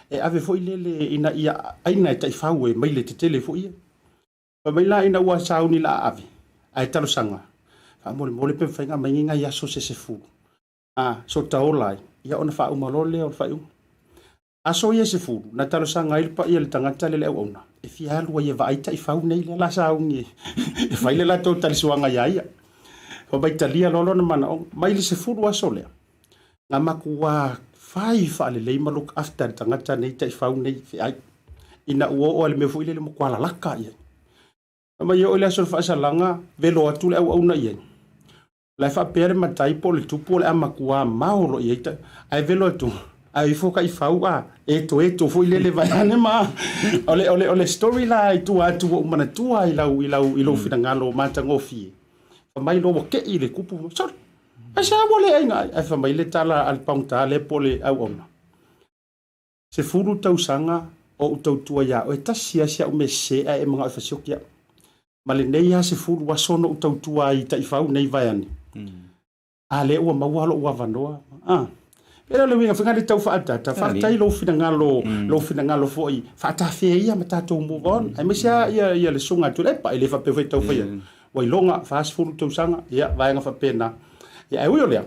e ave foi lele ina ia aina e taifau e maile tetele foi ia. Fai mai la ina ua sauni la a ave, ae talosaga, faamolemole pe mafai ona aumai ni nai aso se 10, a, so ta ola ai, ia ona faauma loa lea o le faaiuga. Aso ia e 10, na talosaga ai le paia i le tagata lea le auauna, e fia alu ai e vaai taifau nei lea la sauni e fai le latou talisuaga iā ia. Fai mai talia loa lona manaoga. Mai le 10 aso lea, na matua fai faalelei ma look after le tagata nei taifau nei feai ina ua oo i le mea foi lele matua lalaka i ai. Fai mai e oo i le aso o le faasalaga, velo atu le auauna i ai. La e faapea le matai po o le tupu o le a matua mao loa i ai, ae velo atu, ae ifo taifau a etoeto foi lele vaeane ma o le story la i tua atu ua ou manatua i lau i lau i lou finagalo matagofie. Fai mai loa ua tei le tupu, sole, aisea ua le aiga ai? Ae fai mai le tala a le pagota lea po o le auauna, 10 tausaga o ou tautua iā oe, tasi lava si au mea sese ae e manao e fasioki au. Ma lenei lava 10 aso na ou tautua ai i taifau nei vaeane, a lea ua maua lou avanoa. Ah. Pei o le uiga foi lena tau faaataata, faafetai lou finagalo, lou finagalo foi faatafea ia ma tatou move on. Aemaise lava ia, ia le susuga a Tuilaepa, e le faapea foi tau fai atu, ua iloga 40 tausaga, ia, vaega faapena. Ia, ae ui o lea,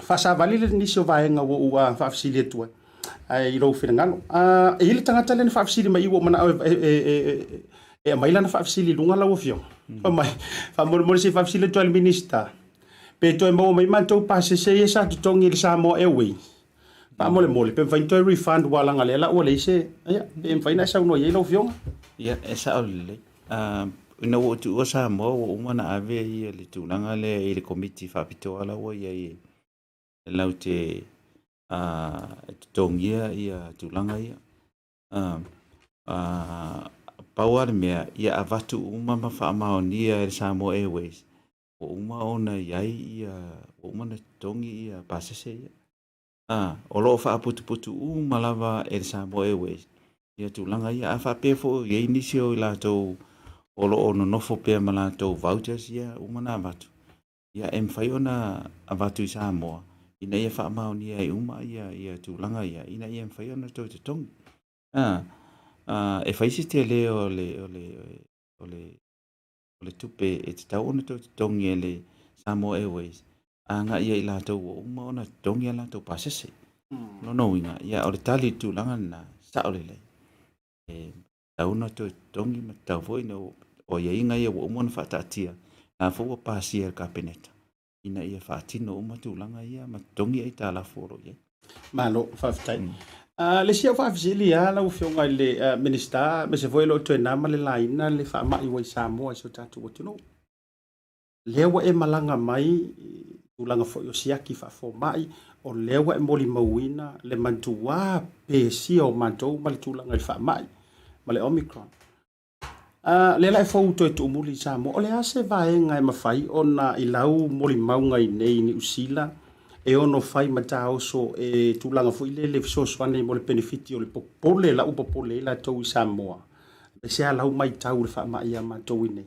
faasavali le nisi o vaega ua ou faafesili atu ai ai i lou finagalo. E i ai le tagata lea na faafesili mai i ua ou manao e aumai lana faafesili i luga lau Afioga. Fai mai, faamolemole se i faafesili atu ai i le Minisita, pe toe maua mai matou pasese ia sa totogi i le Samoa Airways. Faamolemole, pe mafai ona toe refund aua leaga o lea la ua leai se, ia, pe mafai ona e saunoa i ai lau Afioga? Ia, e sao lelei. Ina ua ou tuua Samoa ua uma ona ave ia le tulaga lea i le Komiti Faapitoa la ua i ai e latou te totogia ia tulaga ia. Pau lava le mea, ia avatu uma ma faamaonia e le Samoa Airways ua uma ona i ai ia, ua uma ona totogi ia pasese ia. O lo o faaputuputu uma lava e le Samoa Airways ia tulaga ia. A faapea foi e i ai nisi o i latou o lo o nonofo pea ma latou vouchers ia uma ona avatu, ia e mafai ona avatu i Samoa ina ia faamaonia ai uma ia tulaga ia ina ia mafai ona toe totogi. E fai se tele o le tupe e tatau ona toe totogi e le Samoa Airways agai ia i latou ua uma ona totogi a latou pasese. O lona uiga, ia o le tali i le tulaga lena, sao lelei. E tatau ona toe totogi ma tatau foi ona o aiaiga ia ua uma ona faataatia, la foi ua pasia e le Kapeneta ina ia faatino uma tulaga ia ma totogi aitalafu o lo o i ai. Malo, faafetai. Le isi au faafesili lava lau Afioga i le Minisita, aemaise foi o lo o toe na ma le laina le faamai ua i Samoa i si o tatou atunuu. Lea ua e malaga mai i tulaga foi o siaki faafomai, o lea ua e molimauina le matua pesia o matou ma le tulaga i le faamai ma le Omicron. Lea la e fou toe tuumuli i Samoa, o le a se vaega e mafai ona i lau molimauga i nei i Niu Sila e ono fai ma taoso e tulaga foi lele fesoasoani mo le penefiti o le popole la ua popole ai latou i Samoa, aemaise lava lau matau i le faamai ia matou i nei?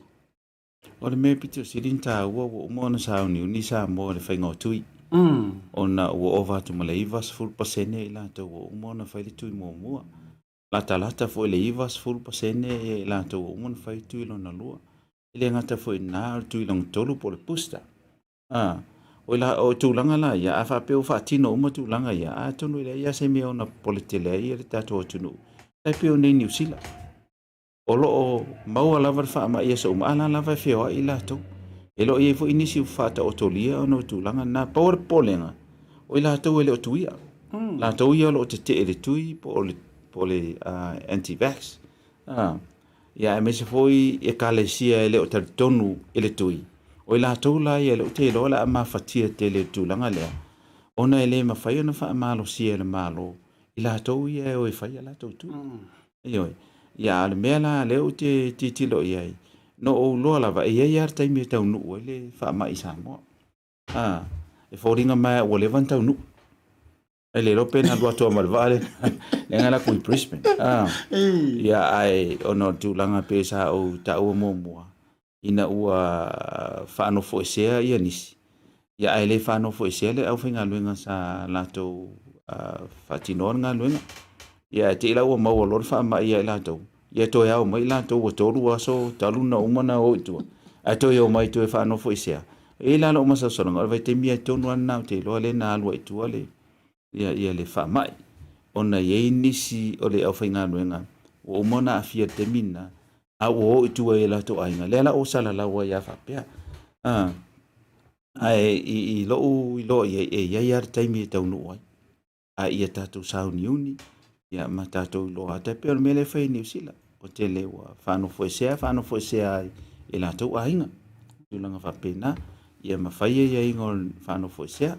O le mea pito sili ona taua ua uma ona sauniuni Samoa i le faiga o tui. Ona ua ova atu ma le 90% i latou ua uma ona fai le tui muamua. Latalata foi i le 90% i latou ua uma ona fai le tui lona lua. E le gata foi i lena, o le tui lona tolu po o le booster. O la, o tulaga la ia, a faapea ua faatino uma tulaga ia, atonu e leai lava se mea ona popole tele ai le tatou atunuu. E pei o nei Niu Sila. O lo o maua lava le faamai i aso uma, a la lava e feoai i latou. E le o i ai foi nisi ua faataotolia ona o tulaga na. Pau o le popolega, o i latou e le o tuia. Latou ia o lo o tetee i le tui po o le anti-vax. Ia aemaise foi ekalesia e le o talitonu i le tui. O i latou la ia e le o te iloa o le a mafatia tele i le tulaga lea, ona e le mafai ona faamalosia e le Malo i latou ia e o e fai a latou tui. Ioe. Ia, a o le mea la lea ou te tilotilo i ai, Na ou iloa lava e i ai lava le taimi e taunuu ai le faamai i Samoa. A, e foliga mai ua leva ona taunuu. E le iloa pe na alu atu lava ma le vaa lea na alu atu i Brisbane. A, ia ae ona o le tulaga pei sa ou taua muamua, ina ua faanofoesea ia nisi, ia ae le faanofoesea le aufaigaluega sa latou faatinoa le galuega. Ia ae te i la ua maua loa le faamai ia i latou, ia toe ao mai i latou ua 3 aso talu ona uma ona o i tua, ae toe omai toe faanofoesea. E i ai la lou masalosaloga, o le vaitaimi lava tonu lava lena ou te iloa lea na alu ai i tua le, ia, ia le faamai, ona e i ai nisi o le aufaigaluega ua uma ona aafia i le taimi lena, a ua o i tua i o latou aiga, lea la ua salalau ai lava faapea. Ae i lou iloa i ai, e i ai lava le taimi e taunuu ai. A ia tatou sauniuni, ia ma tatou iloa atu, e pei o le mea lea e fai i Niu Sila, ua tele ua faanofoesea, faanofoesea ai i latou aiga, tulaga faapena, ia ma fai aiaiga o le faanofoesea.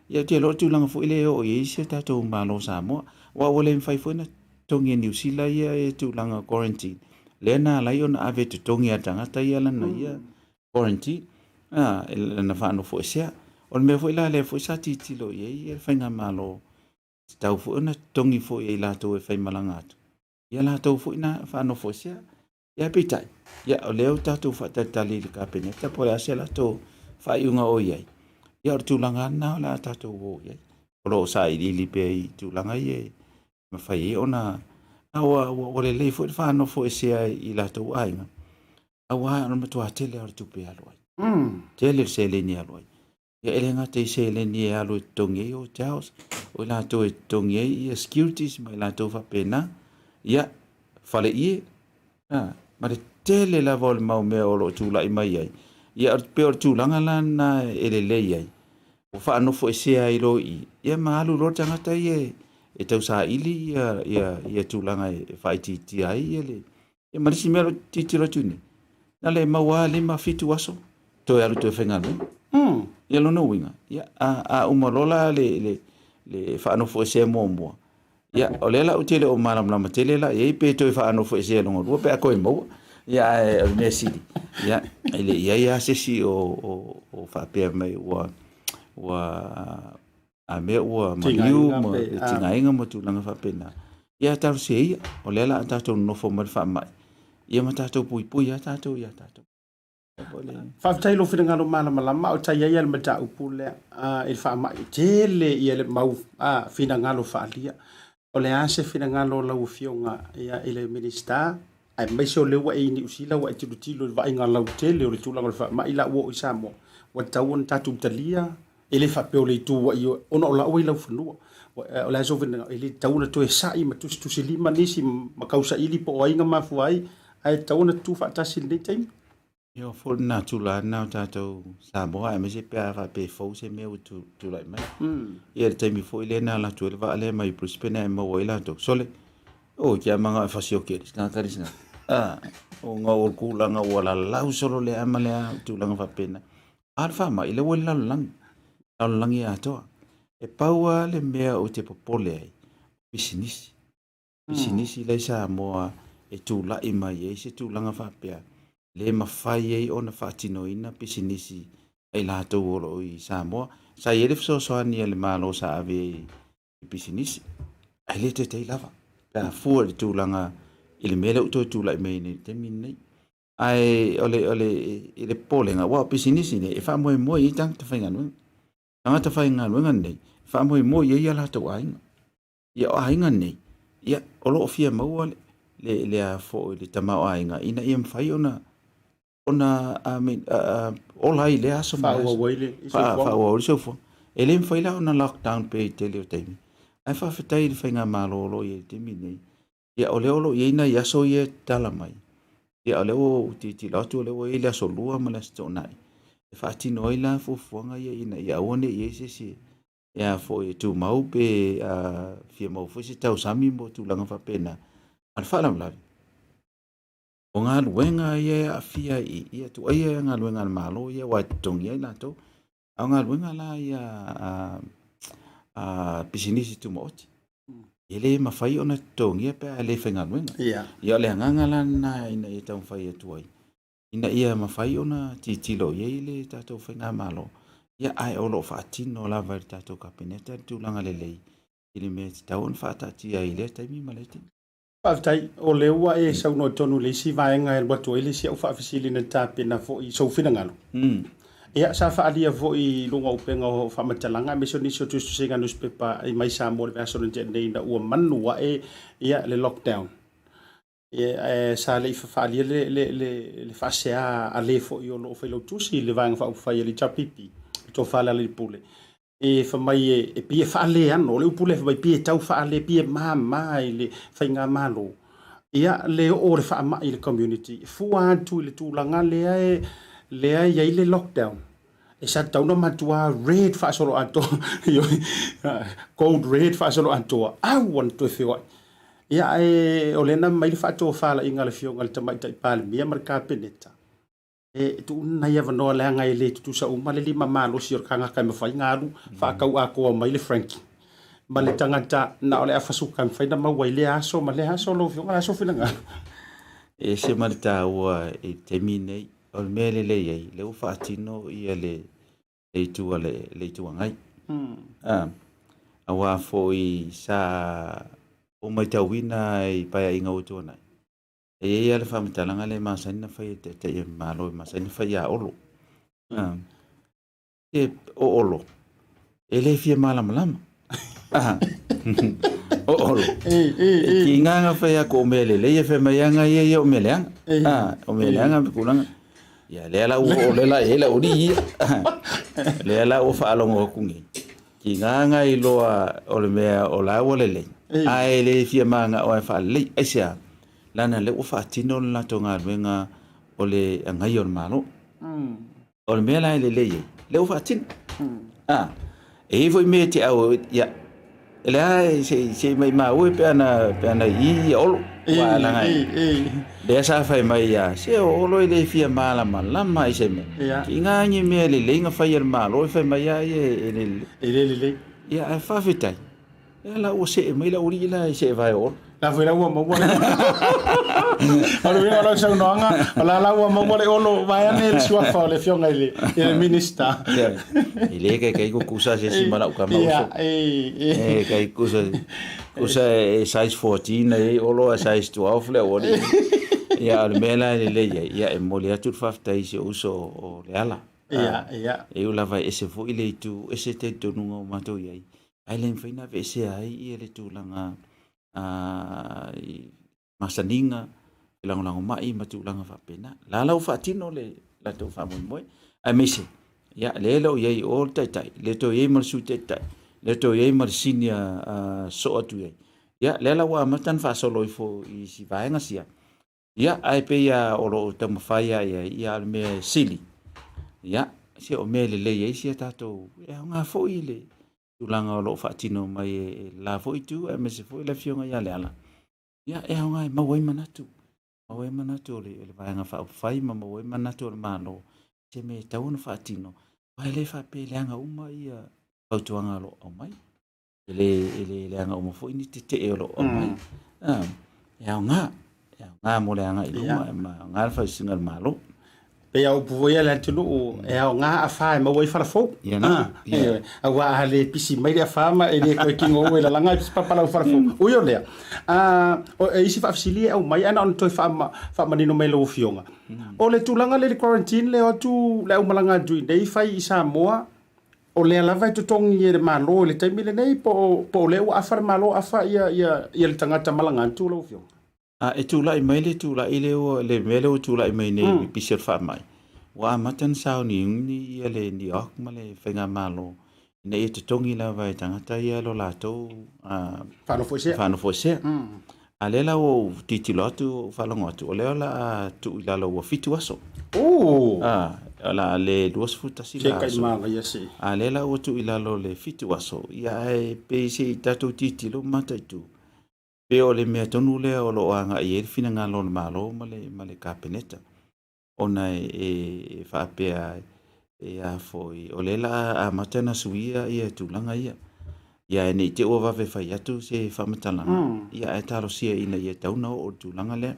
Ia ou te iloa o le tulaga foi lea e oo i ai si o tatou Malo o Samoa, aua ua le mafai foi ona totogi e Niu Sila ia tulaga quarantine, lea na ala ai ona ave e totogi lava e le tagata ia lana ia quarantine, lana faanofoesea. O le mea foi la lea foi sa tilotilo i ai le faigamalo, tatau foi ona totogi foi e i latou e faimalaga atu, ia latou foi na faanofoesea. Ia peitai, ia o lea ua tatou faatalitali i le Kapeneta po o le a se latou faaiuga o i ai. Ia o le tulaga lava lena o le a tatou o i ai. O lo o sailiili pea i tulaga ia e mafai ai ona... A ua lelei foi le faanofoesea i latou aiga, aua o le matua tele lava o le tupe e alu ai. Tele le seleni e alu ai. Ia e le gata i seleni e alu e totogi ai hotels, o i latou e totogi ai ia securities ma i latou faapena, ia faleie, ma le tele lava o le mau mea o lo o tulai mai ai. Ia pei o le tulaga la lena e lelei ai, ua faanofoesea ai loa i i, ia ma alu loa le tagata ia e tausaili ia tulaga e faaitiitia ai ia le... Ia ma le isi mea o lo o tilotilo atu nei, na le maua lava 5, 7 aso, toe alu toe faigaluega. Ia lona uiga, ia, a uma loa la le faanofoesea muamua, ia, o lea la ou te le o malamalama tele la i ai pe toe faanofoesea lona lua pe a toe maua. Ia, ae o le mea sili, ia, e le i i ai lava se isi o faapea mai ua a mea ua maliu ma tigaina ma tulaga faapena. Ia talosia ia, o lea la a tatou nonofo mai le faamai, ia ma tatou puipui lava tatou ia tatou. Faafetai i lou finagalo malamalama, a o tai ai le mataupu lea i le faamai, tele ia le mau finagalo faaalia. O le a se finagalo o lau Afioga i le Minisita, aemaise o lea ua e i Niu Sila ua e tilotilo i le vaaiga lautele o le tulaga o le faamai la ua oo i Samoa, ua tatau ona tatou talia, e le faapea o le itu ua i ona o la ua i laufanua. O le a sou finagalo, e le tatau ona toe sa'i ma tusitusilima nisi ma kausaili po o ai na mafua ai, ae tatau ona tutu faatasi i lenei taimi. Ia o foi lena tulaga lena o tatou Samoa aemaise pe a faapea e fou se mea ua tulai mai. Ia le taimi foi lea na alu atu ai le vaa lea mai Brisbane ae maua ai latou. Sole, oi ke amanga e fasioki e le singata le singata. Ah, ona o le tulaga ua lalau solo le a ma le a tulaga faapena. A o le faamai, lea ua i le lalolagi, lalolagi atoa. E pau lava le mea ou te popole ai, o pisinisi. Pisinisi la i Samoa e tulai mai ai se tulaga faapea, le mafai ai ona faatinoina pisinisi a i latou o lo o i Samoa. Sa i ai le fesoasoani a le Malo sa ave i pisinisi, ae le taitai lava pe a fua i le tulaga i le mea lea ua toe tulai mai nei i le taimi lenei. Ae o le, o le, i le popolega, aua o pisinisi nei e faamoemoe i ai tagata faigaluega. Tagata faigaluega nei, e faamoemoe i ai a latou aiga. Ia o aiga nei, ia o lo o fia maua le, le, le, a foi, le tamaoaiga ina ia mafai ona, ona ola ai i lea aso ma lea aso. Faaauau ai le soifuaga. Faaauau ai le soifuaga. E le mafai la ona lockdown pea i le tele o taimi. Ae faafetai i le faigamalo o lo o i ai i le taimi lenei. Ia o lea o lo o i ai nai aso ia e tatala mai. Ia o lea ua ou tilotilo atu o lea ua i ai le aso Lua ma le aso Toonai e faatino ai la fuafuaga ia ina ia aua ne i i ai se isi e a foi e tumau pe fia maua foi se tausami mo tulaga faapena. A o le faalavelave, o galuega ia e aafia i i, tuaia galuega a le Malo ia aua e totogi ai latou. A o galuega la ia a pisinisi tumaoti, e le mafai ona totogia pe a le faigaluega. Ia, o le agaga la lena ina ia taumafai atu ai. Ina ia mafai ona tilotilo i ai le tatou faigamalo, ia ae o lo o faatino lava e le tatou Kapeneta le tulaga lelei i le mea e tatau ona faataatia ai i lea taimi ma lea taimi. Faafetai, o lea ua e saunoa tonu i le isi vaega e alu atu ai le isi au faafesili na tapena foi i sou finagalo. Ia, sa faaalia foi i luga o upega o faamatalaga aemaise o nisi o tusitusiga nusipepa i mai Samoa i le vaiaso na tea nei ina ua manu ae ia le lockdown. Ia, sa le i faaalia le faasea a le foi o lo o failautusi i le Vaega Faaupufai a le HRPP, le Tofa Lealailepule, e fai mai e pei e faaleano, o le upu lea fai mai pei e tau faale, pei e mama i le faigamalo. Ia, le oo o le faamai i le community, fua atu i le tulaga lea e lea e i ai le lockdown. E sa tatau ona matua red faasoloatoa, code red faasoloatoa, aua ne toe feoai. Ia, ae o lea na aumai le faatofalaiga a le Afioga i le Tamaitai Palemia ma le Kapeneta, e tuuina nai avanoa leaga e le tutusa uma le lima malosi o le tagata e mafai ona alu faatau atoa mai le frankie ma le tagata na o le afa suka e mafai ona maua i lea aso ma lea aso. Lau Afioga, o le a sou finagalo? E ese ma le taua i le taimi lenei. O le mea lelei ai, lea ua faatino ia le le itu a le, le Itu Agai. Ah, aua foi sa ou matauina i paeaiga ua tuanai, e i ai lava le faamatalaga lea e masani ona fai e Taitai o le Malo, e masani ona fai ia Olo. Ah, e, o Olo, e le fia malamalama. Ah, o Olo, e tiga ona fai atu o mea lelei, e fai mai lava ia ia o mea leaga. Ah, o mea leaga ma tulaga. Ia lea la ua oo lea la i ai lau alii ia. Lea la ua faalogo atu nei. Tiga na iloa o le mea o la ua lelei, ae le fia manao e faalelei. Aisea? Leaga lea ua faatino le latou galuega o le agaia o le Malo. O le mea la e lelei ai, lea ua faatino. A, e i ai foi mea e te au, ia, e lea se se mai maua pe ana pe ana i ia Olo. Ua langa lea sa fai mai ia se o Olo e le fia malamalama i se mea. I ngā ni mea lelei na fai e le Malo e fai mai ai e le lelei. E le lelei. Ia ae faafetai. Ia la ua see mai lau alii la e see vae o Olo. La foi la ua maua le O le uiga o lau saunoaga, o la la ua maua le Olo vaeane le suafa o le afioga i le, i le Minister. E le kai kai ko kusa se si ma lau kama uso. E kai kusa kusa e size 14 e Olo e size 12 le o alii. Ia o le mea la e lelei ai, ia e momoli atu le faafetai i si ou uso o Leala. Ia, ia. E ui lava e ese foi le itu, ese talitonuga o matou i ai. Ae le mafai ona aveesea ai ia le tulaga i masaniga, felagolagomai ma tulaga faapena. La la ua faatino le latou faamoemoe, aemaise, ia, lea e le o i ai i o le Taitai, le toe i ai ma le Sui Taitai, le toe i ai ma le senior soo atu i ai. Ia, lea la ua amata ona faasolo ifo i si vaega sia, Ia, ae pei lava o lo o taumafai lava i ai, ia, a o le mea e sili, ia, se o mea e lelei ai si a tatou, e aoga foi le tulaga o lo o faatino mai e le la foi itu, aemaise foi le Afioga ia Leala, ia, e aoga e maua ai manatu, maua ai manatu o le Vaega Faaupufai ma maua ai manatu o le Malo, se mea e tatau ona faatino, aua e le faapea e leaga uma ia fautuaga o lo o aumai. E le, e le leaga uma foi ni tetee o lo o aumai. Mm. E aoga, e aoga mo le agai i luma, yeah. ma aoga le fausiga o le Malo. Pei a upu foi a le atunuu, e aoga afa e maua ai fala fou. Ia na. Ah, yeah. Aua a le pisi mai le afa ma e le koe kingo ue lalanga e pisi papalau fala fou. Mm. Ui o lea. O e isi faafesili e aumai ana ona toe faamanino mai lau afioga. Mm. O le tulaga le le quarantine le o atu le au malaga atu i nei fai i Samoa, O lea lava e totogi e le Malo i le taimi lenei po o, po o lea ua afa le Malo afa ia, ia, ia le tagata malaga atu lau Afioga? A e tulai mai le tulai lea ua, le mea lea ua tulai mai nei i le pisi o le faamai, ua amata ona sauniuni ia le NEOC ma le Faigamalo ina ia totogi lava e tagata ia lo latou Faanofoesea. Faanofoesea. A lea la ua ou tilotilo atu, ua ou faalogo atu, o lea o le a tuu i lalo ua 7 aso. Oh! A, o le a le 21 la aso. Manaia se. A lea la ua tuu i lalo le 7 aso, ia ae pei se i tatou tilotilo ma mataitu, pe o le mea tonu lea o lo o agai i ai le finagalo o le Malo ma le, ma le Kapeneta. Ona e faapea e a foi, o lea la a amata ona suia ia tulaga ia. Ia ne i te i ua vave fai atu se faamatalaga, ia ae talosia ina ia tatau ona oo i le tulaga lea.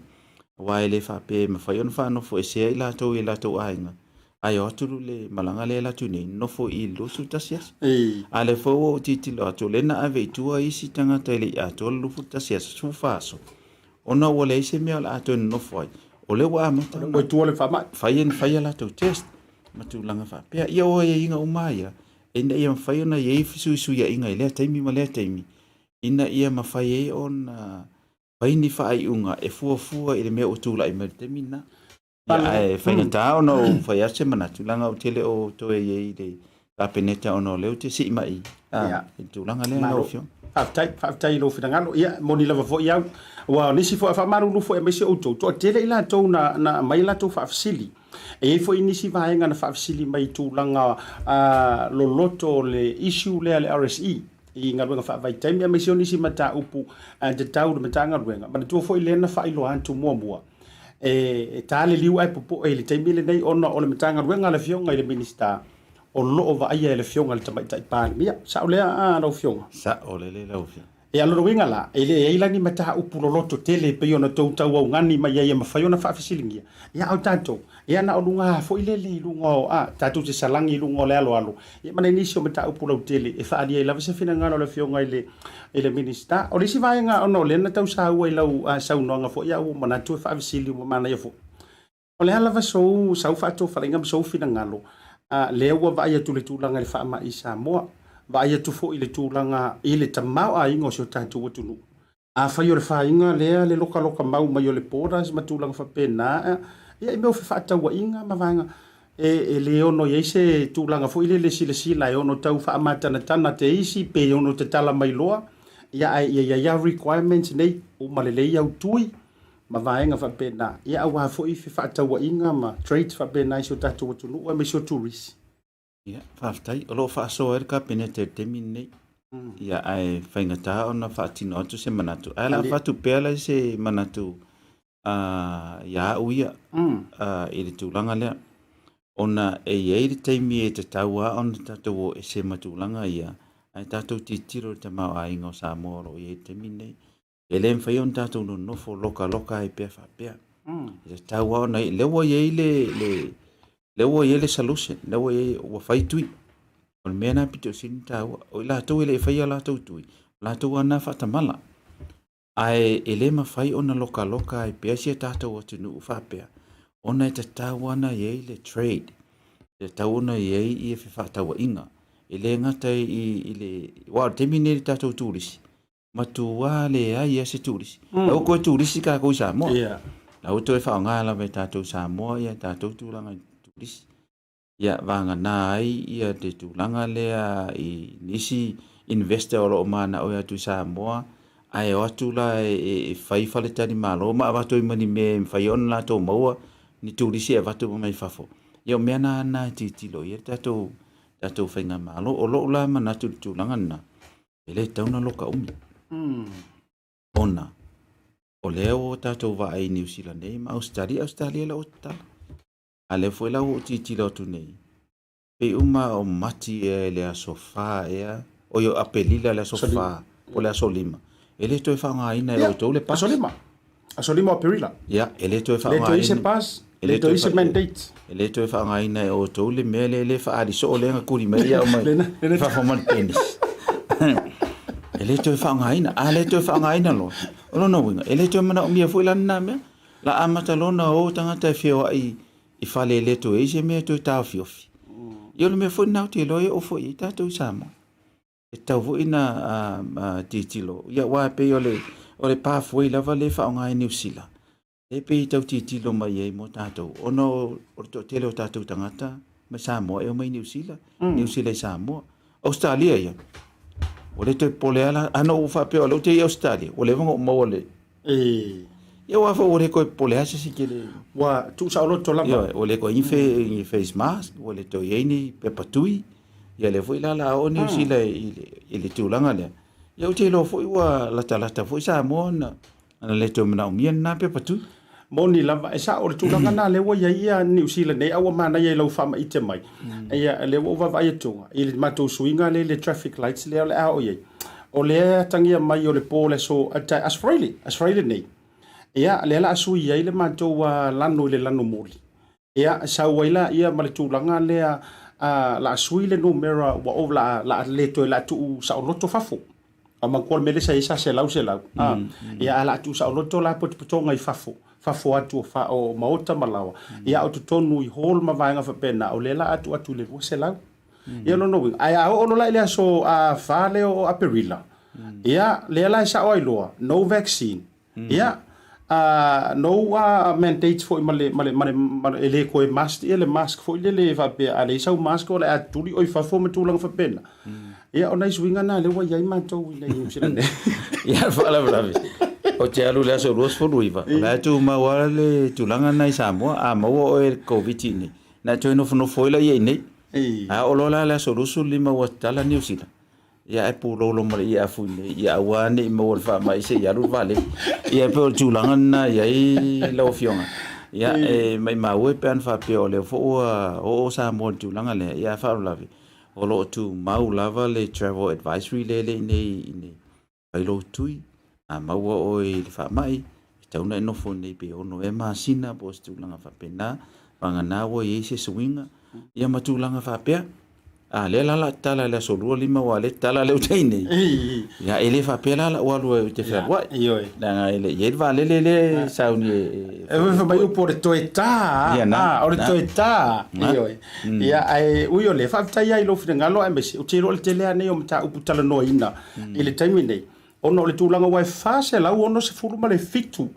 Aua e le faapea e mafai ona faanofoesea i latou i latou aiga, ae o atu le malaga lea e alu atu nei, nofo i i le 21 aso. A o lea foi ua ou tilotilo atu, o lea na ave i tua isi tagata e le i atoa le 21 aso, 14 aso, ona ua leai se mea o le a toe nonofo ai. O lea ua amata ona Ua i tua le faamai. fai, fai a latou test ma tulaga faapea. Ia o aiaiga uma lava ia, ina ia mafai ona i ai fesuisuiaiga i lea taimi ma lea taimi, ina ia mafai ai ona fai ni faaiuga e fuafua i le mea ua tulai mai i le taimi lena. Ia, ae faigata ona ou fai atu se manatu, leaga ou te le o toe i ai i le Kapeneta ona o lea ou te sii mai i le tulaga lea lau Afioga. Faafetai, faafetai i lou finagalo. Ia, e moni lava foi au, aua o nisi foi, e faamalulu foi aemaise outou, toatele i latou na, na aumai a latou faafesili. E i ai foi nisi vaega na faafesili mai i tulaga loloto o le issue lea a le RSE i galuega faavaitaimi aemaise o nisi mataupu tatau i le Matagaluega. Manatua foi lea na faailoa atu muamua e ta le liu ae popoe i le taimi lenei ona o le Matagaluega a le Afioga i le Minisita o lo o vaaia e le Afioga i le Tamaitai Palemia. Sao lea lau Afioga? Sao lelei lau Afioga. Ia, o lona uiga la, e leai la ni mataupu loloto tele e pei ona outou tauaugani mai ai e mafai ona faafesiligia. Ia, a o tatou, ia na o luga lava foi lele i luga o, a, tatou te salagi i luga o le aloalo, ia ma nai nisi o mataupu lautele e faaalia ai lava se finagalo o le Afioga i le, i le Minisita. O le isi vaega ona o lea na tau saua i lau saunoaga foi, a ua ou manatu e faafesili ua manaia foi. O le a lava sou, sau faatofalaiga ma sou finagalo, a, lea ua vaai atu i le tulaga i le faamai i Samoa, vaai atu foi i le tulaga i le tamaoaiga o si o tatou atunuu. Afai o le faiga lea le lokaloka mau mai o le borders ma tulaga faapena, ia i mea o fefaatauaiga ma vaega, e, e le ono i ai se tulaga foi lele silasila e ono tau faamatanatana te isi pe ono tatala mai loa, ia ae ia i ai lava requirements nei, uma lelei au tui, ma vaega faapena, ia aua foi fefaatauaiga ma trades faapena i si o tatou atunuu aemaise o turisi. Ia, faafetai. O lo o faasoa ai le Kapeneta i le taimi lenei. Ia, ae faigata ona faatino atu se manatu. Ae o le a avatu pea la se manatu ia au ia i le tulaga lea. Ona e i ai le taimi e tatau lava ona tatou o ese ma tulaga ia, ae tatou tilotilo i le tamaoaiga o Samoa o lo o i ai i le taimi lenei. E le mafai ona tatou nonofo lokaloka ai pea faapea. E tatau lava ona, lea ua i ai le, le, lea ua i ai le solution, lea ua i ai, ua fai tui. O le mea lena pito sili ona taua. O i latou e le i faia a latou tui, o latou lava na faatamala. Ae e le mafai ona lokaloka ai pea si a tatou atunuu faapea, ona e tatau lava ona i ai le trade, e tatau ona i ai ia fefaatauaiga. E le gata i le, aua o le taimi lenei i le tatou turisi, Matua leai lava se turisi. La ua toe turisi tatou i Samoa. Yeah. La ua toe faaaoga lava e tatou i Samoa ia tatou tulaga i turisi. Ia vagana ai ia te tulaga lea i nisi investor o lo o manao e atu i Samoa ae o atu la e fai faletalimalo ma avatu ai ma ni mea e mafai ona latou maua ni turisi e avatu mai fafo. Ia o mea na na e tilotilo i ai le tatou tatou faigamalo. O lou la manatu i le tulaga lena, E le tatau ona loka umi. Ona, o lea ua tatou vaai i Niu Sila nei ma Ausetalia, Ausetalia la ua tatala. A lea foi la ua ou tilotilo atu nei, pei uma o Mati ea i le aso 4 ea, oi o Apelila i le aso 4, po o le aso 5, e le toe faaaogaina e outou le pass. Aso 5. Aso 5 o Aperila. Ia, e le toe faaaogaina. Le toe i se pass, le toe i se mandate. E le toe faaaogaina e outou le mea lea le faaali soo lea na tuli mai au mai fafo ma le penis. E le toe faaaogaina. A le toe faaaogaina loa, o lona uiga, e le toe manaomia foi la lena mea. La amata loa ona o tagata e feoai i fale e le toe i ai se mea e toe taofiofi. Ia o le mea foi lena ou te iloa e oo foi i ai tatou i Samoa. E tatau foi ona tilotilo, ia aua e pei o le, o le pathway lava lea e faaaoga e Niu Sila, lea e pei e tau tilotilo mai ai mo tatou, ona o le toatele o tatou tagata mai Samoa e omai i Niu Sila, Niu Sila i Samoa. Ausetalia ia, ua le toe popole lava la, a na ou faapea o lea ou te i Ausetalia, ua leva ona ou maua le, Ia aua foi ua le toe popole lava se isi tele. Ua tuusaoloto lava. Ioe, ua le toe i ai ni face mask, ua le toe i ai ni pepa tui. Ia lea foi la la oo Niu Sila i le, i le tulaga lea. Ia ou te iloa foi ua latalata foi Samoa na, na le toe manaomia lena pepa tui. Moni lava, e sao, o le tulaga lena lea ua i ai ia Niu Sila nei, a ua manaia i lau faamaite mai. Ia, lea ua ou vaavaai atu i le matou suiga lea i le traffic lights lea o le a oo i ai. O lea e atagia mai o le po o le aso, aso Faraile, aso Faraile nei. Ia, lea la a sui ai le matou lanu i le lanu moli. Ia, sau ai laia ma le tulaga lea la a sui le numera ua o la a le toe la a tuu saoloto fafo. A manatua le mea lea sa i ai sa selau selau. Ia, ae la a tuu saoloto la potopotoga i fafo, fafo atu o fa, o maota ma laoa. Ia, a o totonu i hall ma vaega faapena, o lea la a tuu atu i le 200. Ia, o lona uiga, ae a oo loa la i le aso 4 lea o Aperila, ia, lea la e sao ai loa, no vaccine. Ia, no mandates foi ma le, ma le, ma le, ma le, e le toe must ia le mask foi lele e faapea a leai sau mask o le a tuli oi fafo ma tulaga faapena. Ia, o nai suiga na lea ua i ai matou i nei New Zealand nei. Ia, le faalavelave, ou te alu i le aso 29, o la e tumau lava le tulaga lena i Samoa, a maua oe i le Koviti nei, ona e toe nofonofo ai laia i inei. A oo loa la i le aso 25 ua tatala Niu Sila, Ia ae pulolo ma le ia afu nei, ia aua ne i maua le faamai se i alu le vaalele. Ia e pei o le tulaga lena i ai lau Afioga. Ia e maimau e pe ana faapea o lea foi ua oo Samoa i le tulaga lea, ia ae faalavelave, o lo o tumau lava le travel advisory lea e le i nei fai lou tui, a maua oe i le faamai, e tatau ona e nofo nei pe ono ea masina po o se tulaga faapena, vagana ua i ai se suiga, ia ma tulaga faapea. A lea la la tatala i le aso 25 aua lea tatala lea utai nei. Ia e le faapea la lau alu ai ou te fealuai. Leaga e le i ai le vaalele lea e sauni e E fai mai upu o le toe ta. Ia na. O le toe ta. Ioe. Ia ae ui o lea, faafetai lava i lou finagalo aemaise ou te iloa o le tele lava nei o mataupu talanoaina i le taimi nei ona o le tulaga ua e 467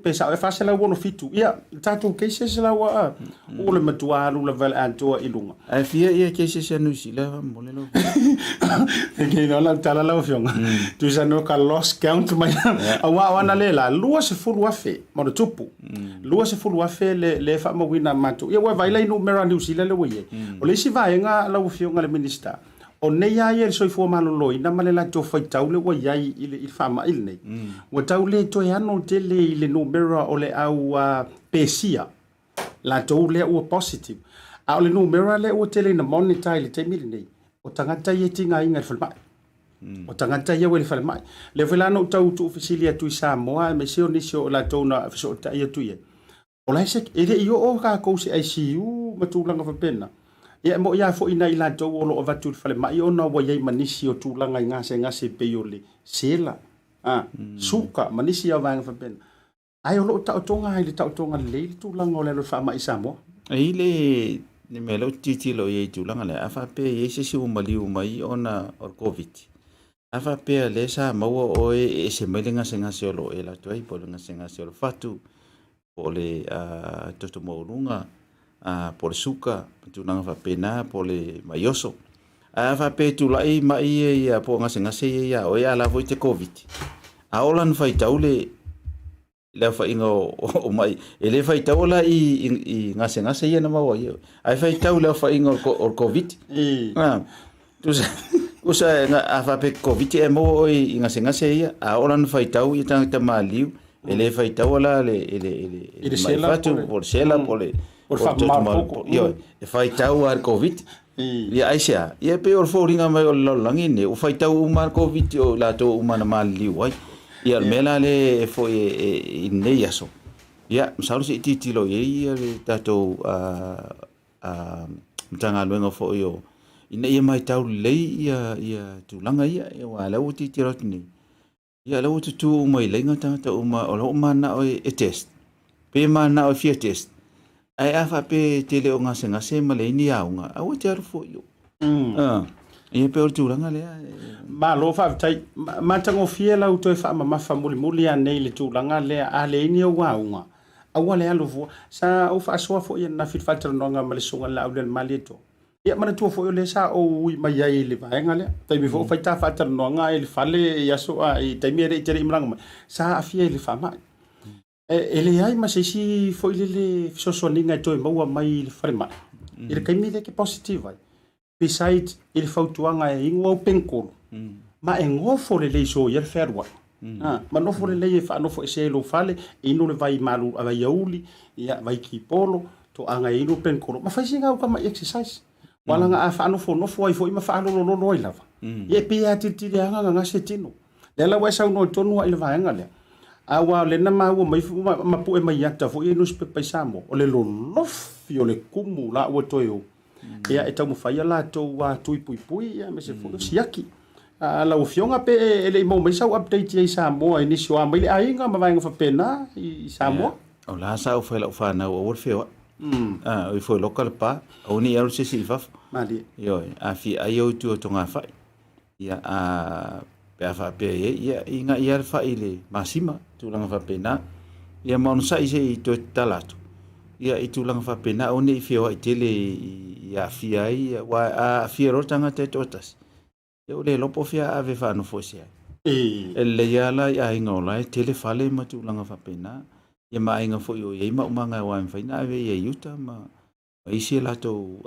pe sao e 467 ia tatou cases la ua o le matua alu lava le atoa i luga. Ae fia ia cases a Niu Sila faamolemole lau Afioga? E kei lau tala lau Afioga, tusa no ka lost count mai aua o ana le la 20,000 ma ona tupu. 20,000 le le faamauina matou. Ia ua vaai la i numera a Niu Sila lea ua i ai. O le isi vaega lau Afioga i le Minisita, O nei lava ia le soifua maloloina ma le latou faitau lea ua i ai i le faamai lenei, ua tau le toe ano tele i le numera o le au pesia, latou lea ua positive. A o le numera lea ua tele ina monitor i le taimi lenei, o tagata ia e tigaina i le falemai. O tagata ia ua i le falemai. Lea foi la na ou tau tuufesili atu i Samoa aemaise o nisi o latou na fesootai atu i ai, O la e se, e le i oo tatou i se ICU ma tulaga faapena. Ia e moni lava foi nai latou o lo o avatu i le falemai ona ua i ai ma nisi o tulaga i gasegase e pei o le sela, a, suka ma nisi o vaega faapena. Ae o lo o taotoga lava i le taotoga lelei le tulaga o le alu o le faamai i Samoa. E i ai le le mea lea ou te tilotilo i ai i tulaga lea, a faapea e i ai se isi ua maliu mai ona o le Koviti, a faapea lea sa maua oe e ese mai le gasegase o lo o e alu atu ai, po o le gasegase o le fatu, po o le toto maualuga, po o le suka, ma tulaga faapena, po o le maioso. Ae a faapea e tulai mai ia ia po o gasegase ia ia oe, a o la foi e te Koviti, a oo la ina faitau le le aofaiga o mai, e le faitaua la i gasegase ia na maua ai, ae faitau i le aofaiga o le Koviti. Tusa, tusa a faapea e Koviti e maua oe i gasegase ia, a oo la ina faitau ia tagata maliliu, e le faitaua la le i le i le i le sela fatu po o le sela po o le po o le faamama ioe e faitau lava i le Koviti. Ia aisea? Ia e pei o le foliga mai o le lalolagi lenei ua faitau uma lava le Koviti o i latou uma na maliliu ai. Ia o le mea la lea e foi i lenei aso, ia masalo se i tilotilo i ai le tatou Matagaluega foi o ina ia matau lelei ia tulaga ia, aua o lea ua tilotilo atu nei, ia o lea ua tutu uma i laina tagata uma o la ua mananao e test, pe mananao e fia test, ae a faapea e te le o gasegase ma leai ni auga, aua e te alu fua i o. Ia pei o le tulaga lea. Malo faafetai. Matagofie lau toe faamamafa mulimuli anei i le tulaga lea, a leai ni ou auga, aua le alu fua. Sa ou faasoa foi ananafi i le faatalanoaga ma le Susuga i le Laaulialemalietoa. Ia manatua foi o lea sa ou ui mai ai i le vaega lea. Taimi foi o fai ta faatalanoaga i le fale i aso a i taimi e le i te le i malaga mai, sa aafia i le faamai. E leai ma se isi foi lele fesoasoaniga e toe maua mai i le falemai i le taimi lea e te positive ai. Besides i le fautuaga e inu au penikolo ma e nofo lelei soia le fealuai. Ma nofo lelei e faanofoesea i lou fale, inu le vai malu, vai auli, ia, vai kipolo, toaga e inu penikolo, ma fai sina au tamai exercise. Aua leaga a faanofonofo ai foi ma faalolololo ai lava, ia e pei e atilitiliaga gagase tino. Lea la ua e saunoa tonu lava i le vaega lea. Aua o lea na maua mai ma pue mai ata foi i nusipepa i Samoa, o le lolofi o le kumu la ua toe o. Ia e taumafai a latou tui puipui ia aemaise foi o siaki. A lau Afioga pe e le i maua mai sau update i ai Samoa i nisi o a mai le aiga ma vaega faapena i Samoa? O la sa ou fai lau fanau aua le feoai. A o ifo i loka le pa, aua ne i alu se isi i fafo. Malie. Ioe, a fia ai ou i tua o togafai. Ia, a, pe a faapea i ai, ia, i ga'i lava le fai i le masima, tulaga faapena. Ia ma onosai se i toe tatala atu, ia, i tulaga faapena, aua ne i feoai tele i aafia ai, ia, aua a aafia loa le tagata e toatasi, ia ua le iloa po o fea a ave e faanofoesea ai. E lelei lava la i aiga o la e tele fale ma tulaga faapena, ia ma aiga foi o i ai maumaga aua e mafai ona ave i ai i uta ma ma isi a latou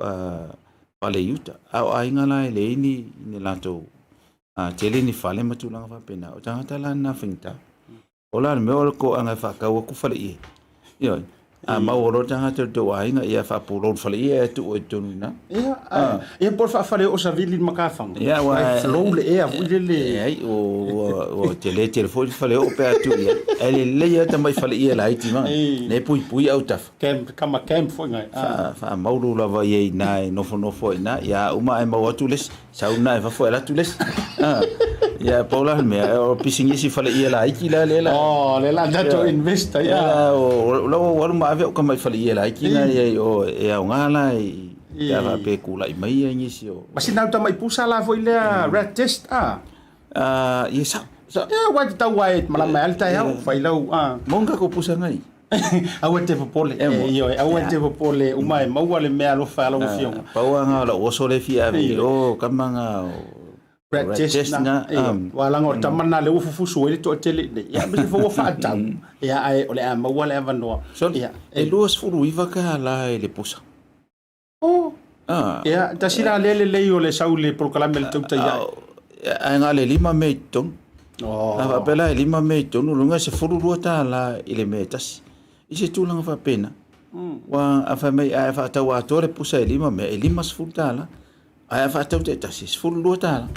fale i uta. A o aiga la e leai ni, ni latou tele ni fale ma tulaga faapena, o tagata la na faigata. O la le mea o le toaga e faatau atu faleie. Ioe. A maua loa le tagata o le tou aiga, ia faapulou le faleie ae tuu ai i totonu i ina. Ia, ia po o le faafale oo savili i le matafaga. Ia, aua e flow le ea foi lele. Leai, ua tele tele foi le fale oo pe a tuu i ai. Ae lelei lava tamai faleie laiti ma. Lea e puipui autafa. Camp, kama camp foi ngai. Ah. Faamaulu lava ia i ina e nofonofo ai ina. Ia uma ae maua atu le isi, sau lena i fafo e alu atu le isi. Ah. Ia pau la le mea, o pisinisi faleie laiti la lea la. Oh, lea la tatou invest ai. Ia la o la ua alu ma ave au tamai faleie laiti na ia i o e aoga la i pe a faapea e tulai mai ia nisi o. Ma sina au tamai pusa la foi lea rat test ah. Ah, ia sa sa. Ia ua te tau ai malama ai le taeao, fai lau ah. Mo ni tatou pusa ngai. Aua e te popole, ioe, aua e te popole, uma e maua le mea alofa a lau Afioga. Pau lava na o lau oso lea e fia ave i o kama na o Rat test na, ua laga o le tama lena lea ua fufusu ai le toatele i inei. Ia, aemaise foi ua faatau, ia, ae o le a maua le avanoa. Sorry, e $29 i le pusa. Oh. Ia, tasi la lea lelei o le sau i le polokalame a le tautai ae. Ae na o le lima mea i totonu. Oh. A faapea la e lima mea i totonu, lona uiga e $12 i le mea e tasi. I se tulaga faapena. Ua a fai mai a e faatau atoa le pusa e lima mea, e $50. Ae a faatau taitasi, e $12.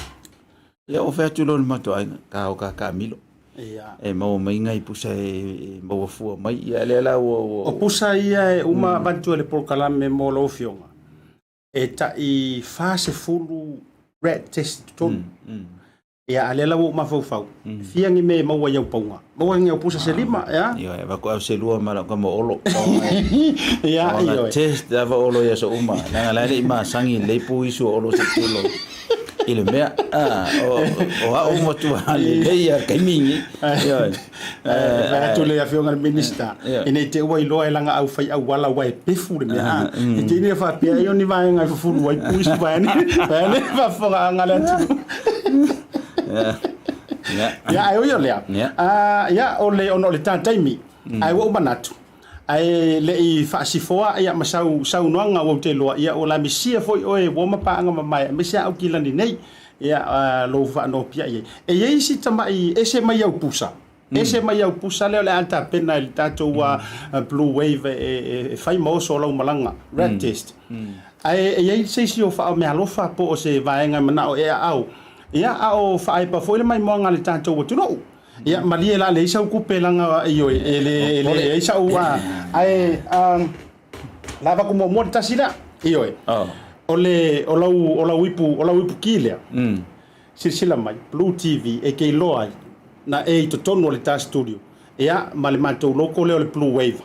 Ia ou fai atu loa i le matou aiga, ta o ta taamilo. Ia. E maua mai nai pusa e maua fua mai. Ia lea la ua ua. O pusa ia e uma avatu e le polokalame mo lau afioga, e tai 40 rat test i totonu. Ia a lea la ua ou mafaufau, e fia ni mea e maua i au pauga. Maua ni au pusa se lima, ea? Ioe, avatu au se lua ma lau tama o Olo. Ia, ioe. Test lava Olo i aso uma. Leaga la e le i masagi lelei pu isu o Olo se i tulou. I le mea, o au matua lelei a taimi lenei. Ioe. Fai atu le Afioga i le Minisita, ina i te ua iloa e lana au fai auala ua e pefu le mea, a. I te ina faapea ai o ni vaega e fufulu ai pui si vae nei, vae nei faafofogaaga a le atunuu. Ia, ae ui o lea, ia, o le, ona o le ta taimi, ae ua ou manatu, Ae le i faasifoa ia ma sau saunoaga ua ou te iloa ia ua lamisia foi oe ua ma paaga mamae aemaise a Aukilani nei ia lou faanopiai ai. E i ai isi tamai ese mai au pusa, ese mai au pusa lea o le a tapena e le tatou Blue Wave e fai ma oso o lau malaga, rat test. Ae e i ai se isi o faameaalofa po o se vaega e manao e aao ia a o faaepa foi le maimoaga a le tatou atunuu. Ia, malie la leai sau kupe laga ioe, e le e le ai sau a ae a la avatu muamua le tasi lea. Ioe. O le o lau o lau ipu o lau ipu ki lea. Silasila mai, Blue TV e te iloa ai na e i totonu o le ta studio. Ia, ma le matou logo lea o le Blue Wave.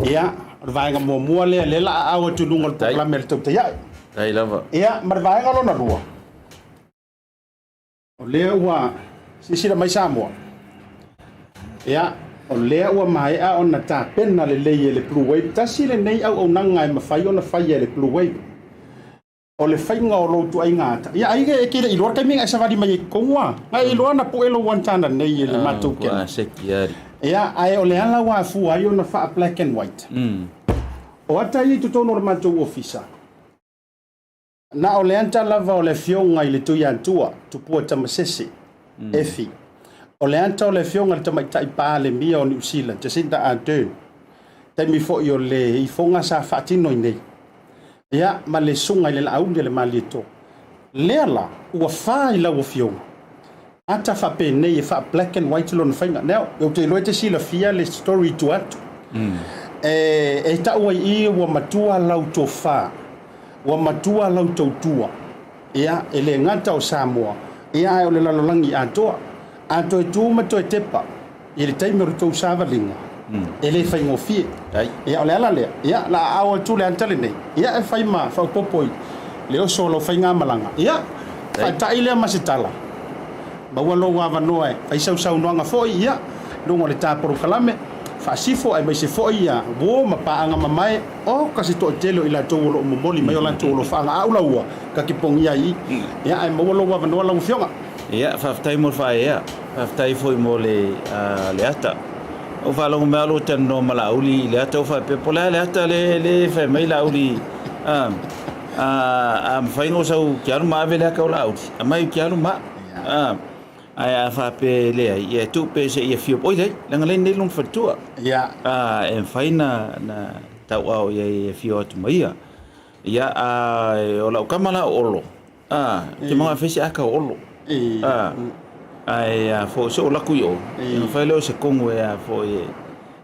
Ia, o le vaega muamua lea, lea la a ao atu i luga o le polokalame a le tautai ae. Tai lava. Ia, ma le vaega lona lua. O lea ua silasila mai Samoa, ia, o lea ua maea ona tapena lelei e le Blue Wave. Tasi lenei auaunaga e mafai ona faia e le Blue Wave. O le faiga o lou ituaiga ata. Ia, ai e te le iloa le taimi na e savali mai ai i totonu a. Na e iloa na pue lou antenna nei e le matou kena. Ia, ae o le ala ua afua ai ona faa black and white. O ata ia i totonu o le matou ofisa. Na o le ata lava o le Afioga i le Tuiatua, Tupua Tamasese, Effie. O le ata o le Afioga i le Tamaitai Palemia o Niu Sila, Jacinda Ardern. Taimi foi o le ifoga sa faatino i nei. Ia, ma le Susuga i le Laauli a le Malietoa. Lea la, ua fa i lau Afioga. Ata faapenei e faa black and white lona faiga. Now, ou te iloa e te silafia le story i tua atu. E, e tau ai i ua matua lau tofa, ua matua lau tautua, ia, e le gata o Samoa, ia, ae o le lalolagi atoa. A toe tu ma toe tepa i le taimi o le tou savaliga, e le faigofie. Ia, o le ala lea, ia, la aao atu le ata lenei, ia, e fai ma faaopoopo i le oso o lau faigamalaga. Ia, faata'i lea ma se tala, maua lou avanoa e fai sau saunoaga foi, ia, i luga o le ta polokalame, faasifo aemaise foi ia uo ma paaga mamae, oka se toatele o i latou o lo o momoli mai o latou alofaaga aulaua ka kipogia ai i i. Ia, ae maua lou avanoa lau Afioga. Ia, faafetai mo le faaeaea. Faafetai foi mo le, le ata. Ua faalogo mai lava lou talanoa ma Laauli i le ata, ua faapea, po o le a le ata lea, lea e fai mai Laauli, a, a, a mafai ona ou sau ou te alu ma ave le ata o Laauli, aumai ou te alu ma au. A, ae a faapea e leai, ia e tuu pea se i afio, oi leai, leaga o lea e i inei lona faletua. Ia. A, e mafai ona, ona tauaao i ai e afio atu ma ia. Ia, a, o lau tama la o Olo, A, ou te manao e fai se aka o Olo. A, ae a foi se o laku i o, ona fai lea o se kongo e a foi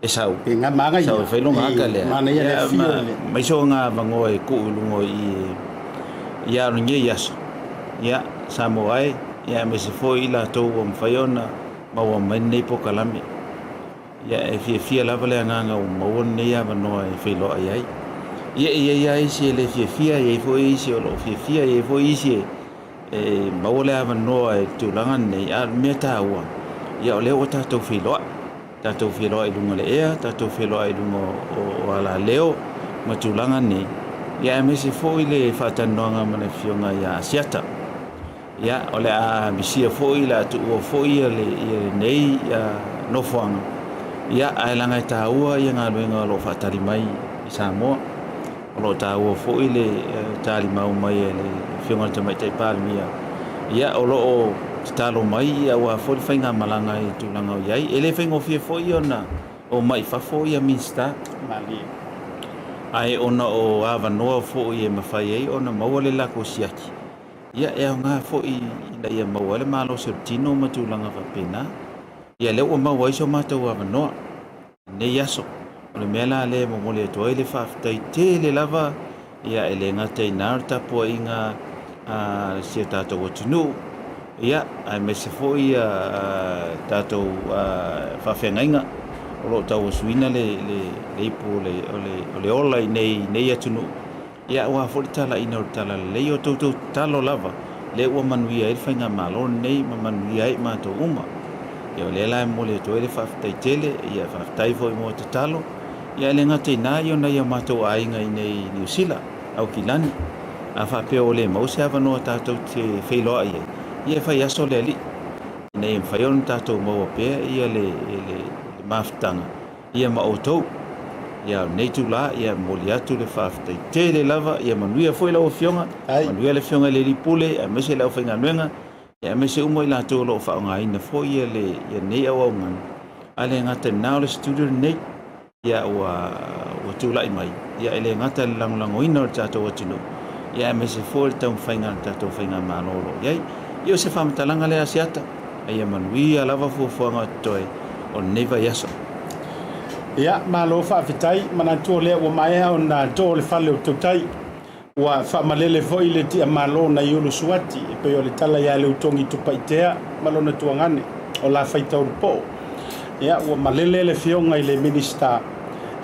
e sau. E ngā māngai Sau e fai lona aka lea. Mānaia le afio i le. Mai so ngā vangoa e kuu i lunga i i a ono nei aso. Ia, Samoa e, ia aemaise foi i latou ua mafai ona maua mai lenei polokalame. Ia, e fiafia lava le agaga ua maua lenei avanoa e feiloai ai. Ia, e i ai lava isi e le fiafia, e i ai foi isi o lo o fiafia, e i ai foi isi e maua le avanoa i le tulaga lenei, a o le mea taua, ia o lea ua tatou feiloai, tatou feiloai i luga o le ea, tatou feiloai i luga o alaleo ma tulaga nei, ia aemaise foi le faatalanoaga ma le Afioga ia Asiata. Ia, o le a misia foi, o le a tuua foi lenei nofoaga, ia, ae leaga e taua galuega o lo o faatali mai i Samoa. O lo o taua foi le talimau mai a le Afioga i le Tamaitai Palemia, ia, o lo o tatalo mai aua foi le faigamalaga i le tulaga o i ai. E le faigofie foi ona omai i fafo Minisita, ae ona o avanoa foi e mafai ai ona maua le latou siaki, Ia, e aoga foi ina ia maua ai le malosi o le tino ma tulaga faapena. Ia, lea ua maua ai so matou avanoa i lenei aso. O le mea la lea e momoli atu ai le faafetai tele lava, ia, e le gata i ina o le tapuaiga a si o tatou atunuu, ia, aemaise foi ia tatou faafeagaiga o lo o tauasuina le ipu o le ola i nei atunuu. Ia aua foi le talaiina o le talalelei o toutou tatalo lava, lea ua manuia ai le faigamalo lenei ma manuia ai i matou uma. Ia o lea la e momoli atu ai le faafetai tele, ia faafetai foi mo tatalo, ia e le gata i na ia o nai o matou aiga i nei i Niu Sila, Aukilani. A faapea ua le maua se avanoa tatou te feiloai ai, ia e fai aso le Alii, ina ia mafai ona tatou maua pea ia le mafutaga Ia ma outou. Ia o lenei itula, ia e momoli atu le faafetai tele lava, ia manuia foi lau Afioga, manuia le Afioga i le Alii Pule, aemaise le aufaigaluega, ia aemaise uma i latou o lo o faaaogaina foi ia le, ia lenei auaunaga. Ae le gata i lena o le studio lenei, ia ua, ua tulai mai, ia e le gata i le lagolagoina o le tatou atunuu, ia aemaise foi le taumafaiga a le tatou faigamalo o lo o i ai. Ia o se faamatalaga lea Asiata. A ia manuia lava fuafuaga o totoe o lenei vaiaso. Ia, malo faafetai. Manatu o lea ua maea ona to le fale o tautai. Ua faamalele foi le tiamalo nai Ulu Suati e pei o le tala ia Leutogi Tupaitea ma lona tuagane o Lafaitaulupoo. Ia, ua malele le afioga i le Minisita.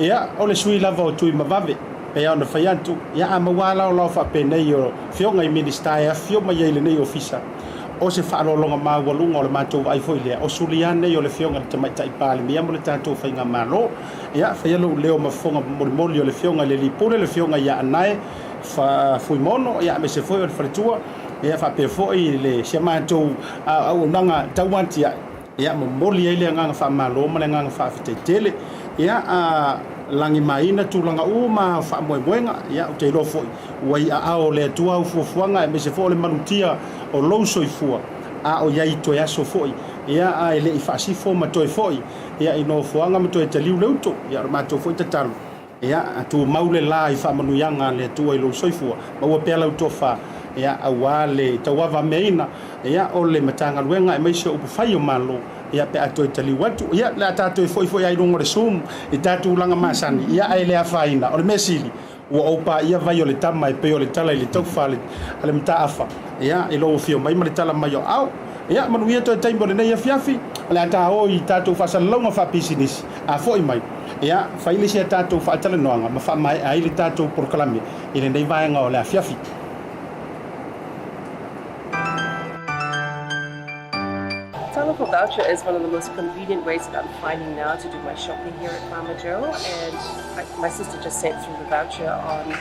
Ia, o le sui lava o Tuimavave, pei lava ona fai atu, ia a maua laolao faapenei o afioga i Minisita e afifio mai ai i lenei ofisa, O se faaaloaloga maualuga o le matou vaai foi lea, o suli lava nei o le Afioga i le Tamaitai Palemia mo le tatou Faigamalo. Ia, faia lou leo ma fofoga molimoli o le Afioga i le Alii Pule, le Afioga ia Anae Fuimono, ia aemaise foi o le faletua, ia faapea foi le si a matou auaunaga tauatiae, ia momoli ai le agaga faamalo ma le agaga faafetai tele. Ia, a lagimaina tulaga uma o faamoemoega, ia ou te iloa foi ua i aao o le Atua au fuafuaga aemaise foi o le malutia o lou soifua, a o i ai toe aso foi, ia, a e le i faasifo ma toe foi, ia, i nofoaga ma toe taliu le uto, ia, o le matou foi tatalo, ia, tumau le la i faamanuiaga a le Atua i lou soifua, maua pea lau tofa. ia, auā le tauavameaina, ia, o le Matagaluega aemaise o upufai o Malo, ia, pe a toe taliu atu. Ia, o le a tatou foi foi lava i luga o le Zoom i ta tulaga masani, ia, ae le afaina. O le mea sili, ua ou paia vai o le tama e pei o le tala i le taufa a le mataafa, ia, i lou afio mai ma le tala mai o aao. Ia, manuia toe taimi o lenei afiafi, o le a ta o i tatou faasalalauga faapisinisi, a foi mai, ia, fai le isi a tatou faatalanoaga ma faamaea ai le tatou polokalame i lenei vaega o le afiafi. Talofa voucher is one of the most convenient ways that I'm finding now to do my shopping here at Farmer Joe, and my sister just sent through the voucher on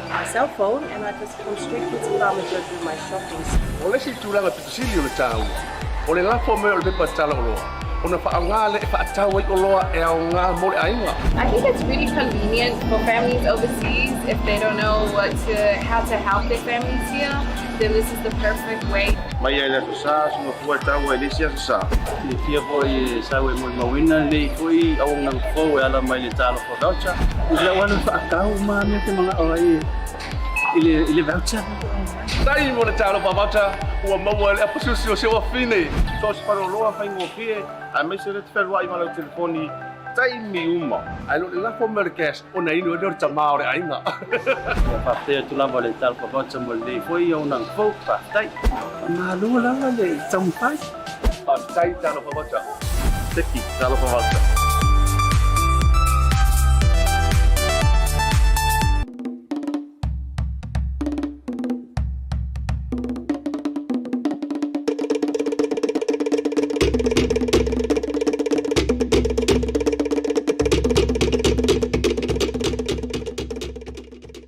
my cell phone, and I just come straight here to Farmer Joe to do my shopping. O le isi tulaga pito sili o le taua, o le lafo mai o le pepa tala oloa, ona faaaoga lea e faatau ai oloa e aoga mo le aiga. I think it's really convenient for families overseas if they don't know what to, how to help their families here, then this is the perfect way. Mai lava i le Aso Sa, se mafua e tau ai i le isi Aso Sa. Silafia foi e sau e molimauina lenei foi auaunaga fou e ala mai le Talofa Voucher. I lau alu faatau ma mea te manao ai i le voucher. Tai mo le Talofa Voucher ua maua e le apasusi o si ou afine. So o se faleoloa faigofie aemaise le te fealuai ma lau telefoni taimi uma. Ae le o le lafo mai o le cash ona inu ai lea o le tama o le aiga. Ua faafetai atu lava le Talofa Voucher mo lenei foi auaunaga fou. Faafetai. Malo lava le taumafai. Faafetai Talofa Voucher. Seki Talofa Voucher.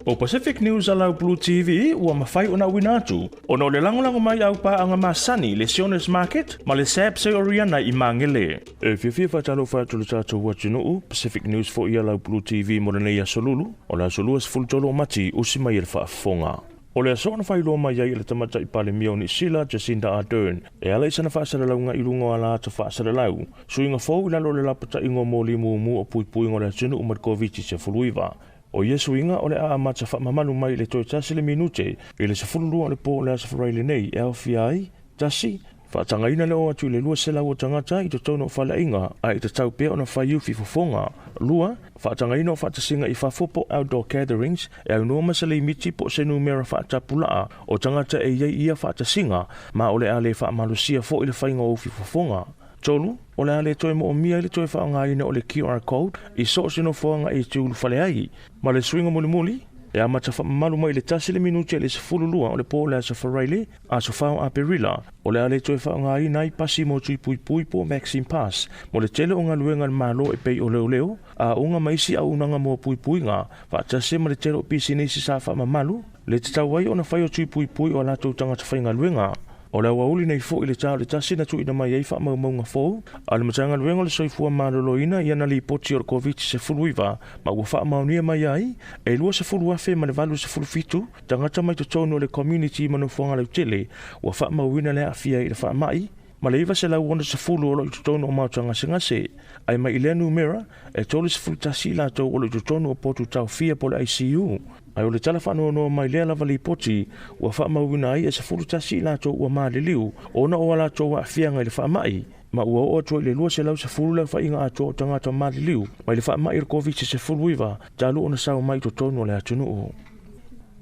O Pacific News a lau Blue TV ua mafai ona auina atu ona o le lagolago mai au paaga masani le Sionis Market ma le SABC Oriana i Magele. E fiafia faatalofa atu le tatou atunuu, Pacific News foi a lau Blue TV mo lenei aso lulu, o le aso 23 o Mati, usi mai e le faafofoga. O le aso na faailoa mai ai e le Tamaitai Palemia o Niu Sila, Jacinda Ardern, e ala i sana faasalalauga i luga o ala ata faasalalau, suiga fou i lalo o le lapataiga o moli mumu o puipuiga o le atunuu mai le Koviti-19. O ia suiga o le a amata faamamalu mai i le toe tasi le minute i le 12 o le po o le Aso Faraile nei e aofia ai, tasi, Faatagaina le oo atu i le 200 o tagata i totonu o faleaiga a i tatau pea ona fai ufi fofoga. 2. Faatagaina o faatasiga i fafo po o outdoor gatherings e aunoa ma se limiti po o se numera faatapulaa o tagata e i ai ia faatasiga ma o le a le faamalosia foi le faiga o ufi fofoga. 3. O le a le toe moomia ai le toe faaaogaina o le QR code i so o se nofoaga e te ulufale ai. Ma le suiga mulimuli, e amata faamamalu mai i le tasi le minute i le 12 o le po o le Aso Faraile, Aso 4 o Aperila, o le a le toe faaaogaina ai pasi mo tui puipui po o vaccine pass mo le tele o galuega a le Malo e pei o leoleo, aoga ma isi auaunaga mo puipuiga, faatasi ai ma le tele o pisinisi sa faamamalu, le tatau ai ona fai o tui puipui o a latou tagata faigaluega. O le aoauli nei foi i le ta o le tasi na tuuina mai ai faamaumauga fou a le Matagaluega o le Soifua Maloloina i ana lipoti o le Koviti-19 ma ua faamaonia mai ai e 20,087 tagata mai totonu o le community ma nofoaga lautele ua faamauina le aafia i le faamai ma le 960 o lo o i totonu o maota gasegase. Ae mai i lea numera, e 31 i latou o lo o i totonu o potu taofia po o le ICU. Ae o le tala faanoanoa mai lea lava lipoti ua faamauina ai e 11 i latou ua maliliu ona o a latou aafiaga i le faamai, ma ua oo atu ai i le 210 le aofaiga atoa o tagata maliliu mai le faamai o le Koviti-19 talu ona sao mai i totonu o le atunuu.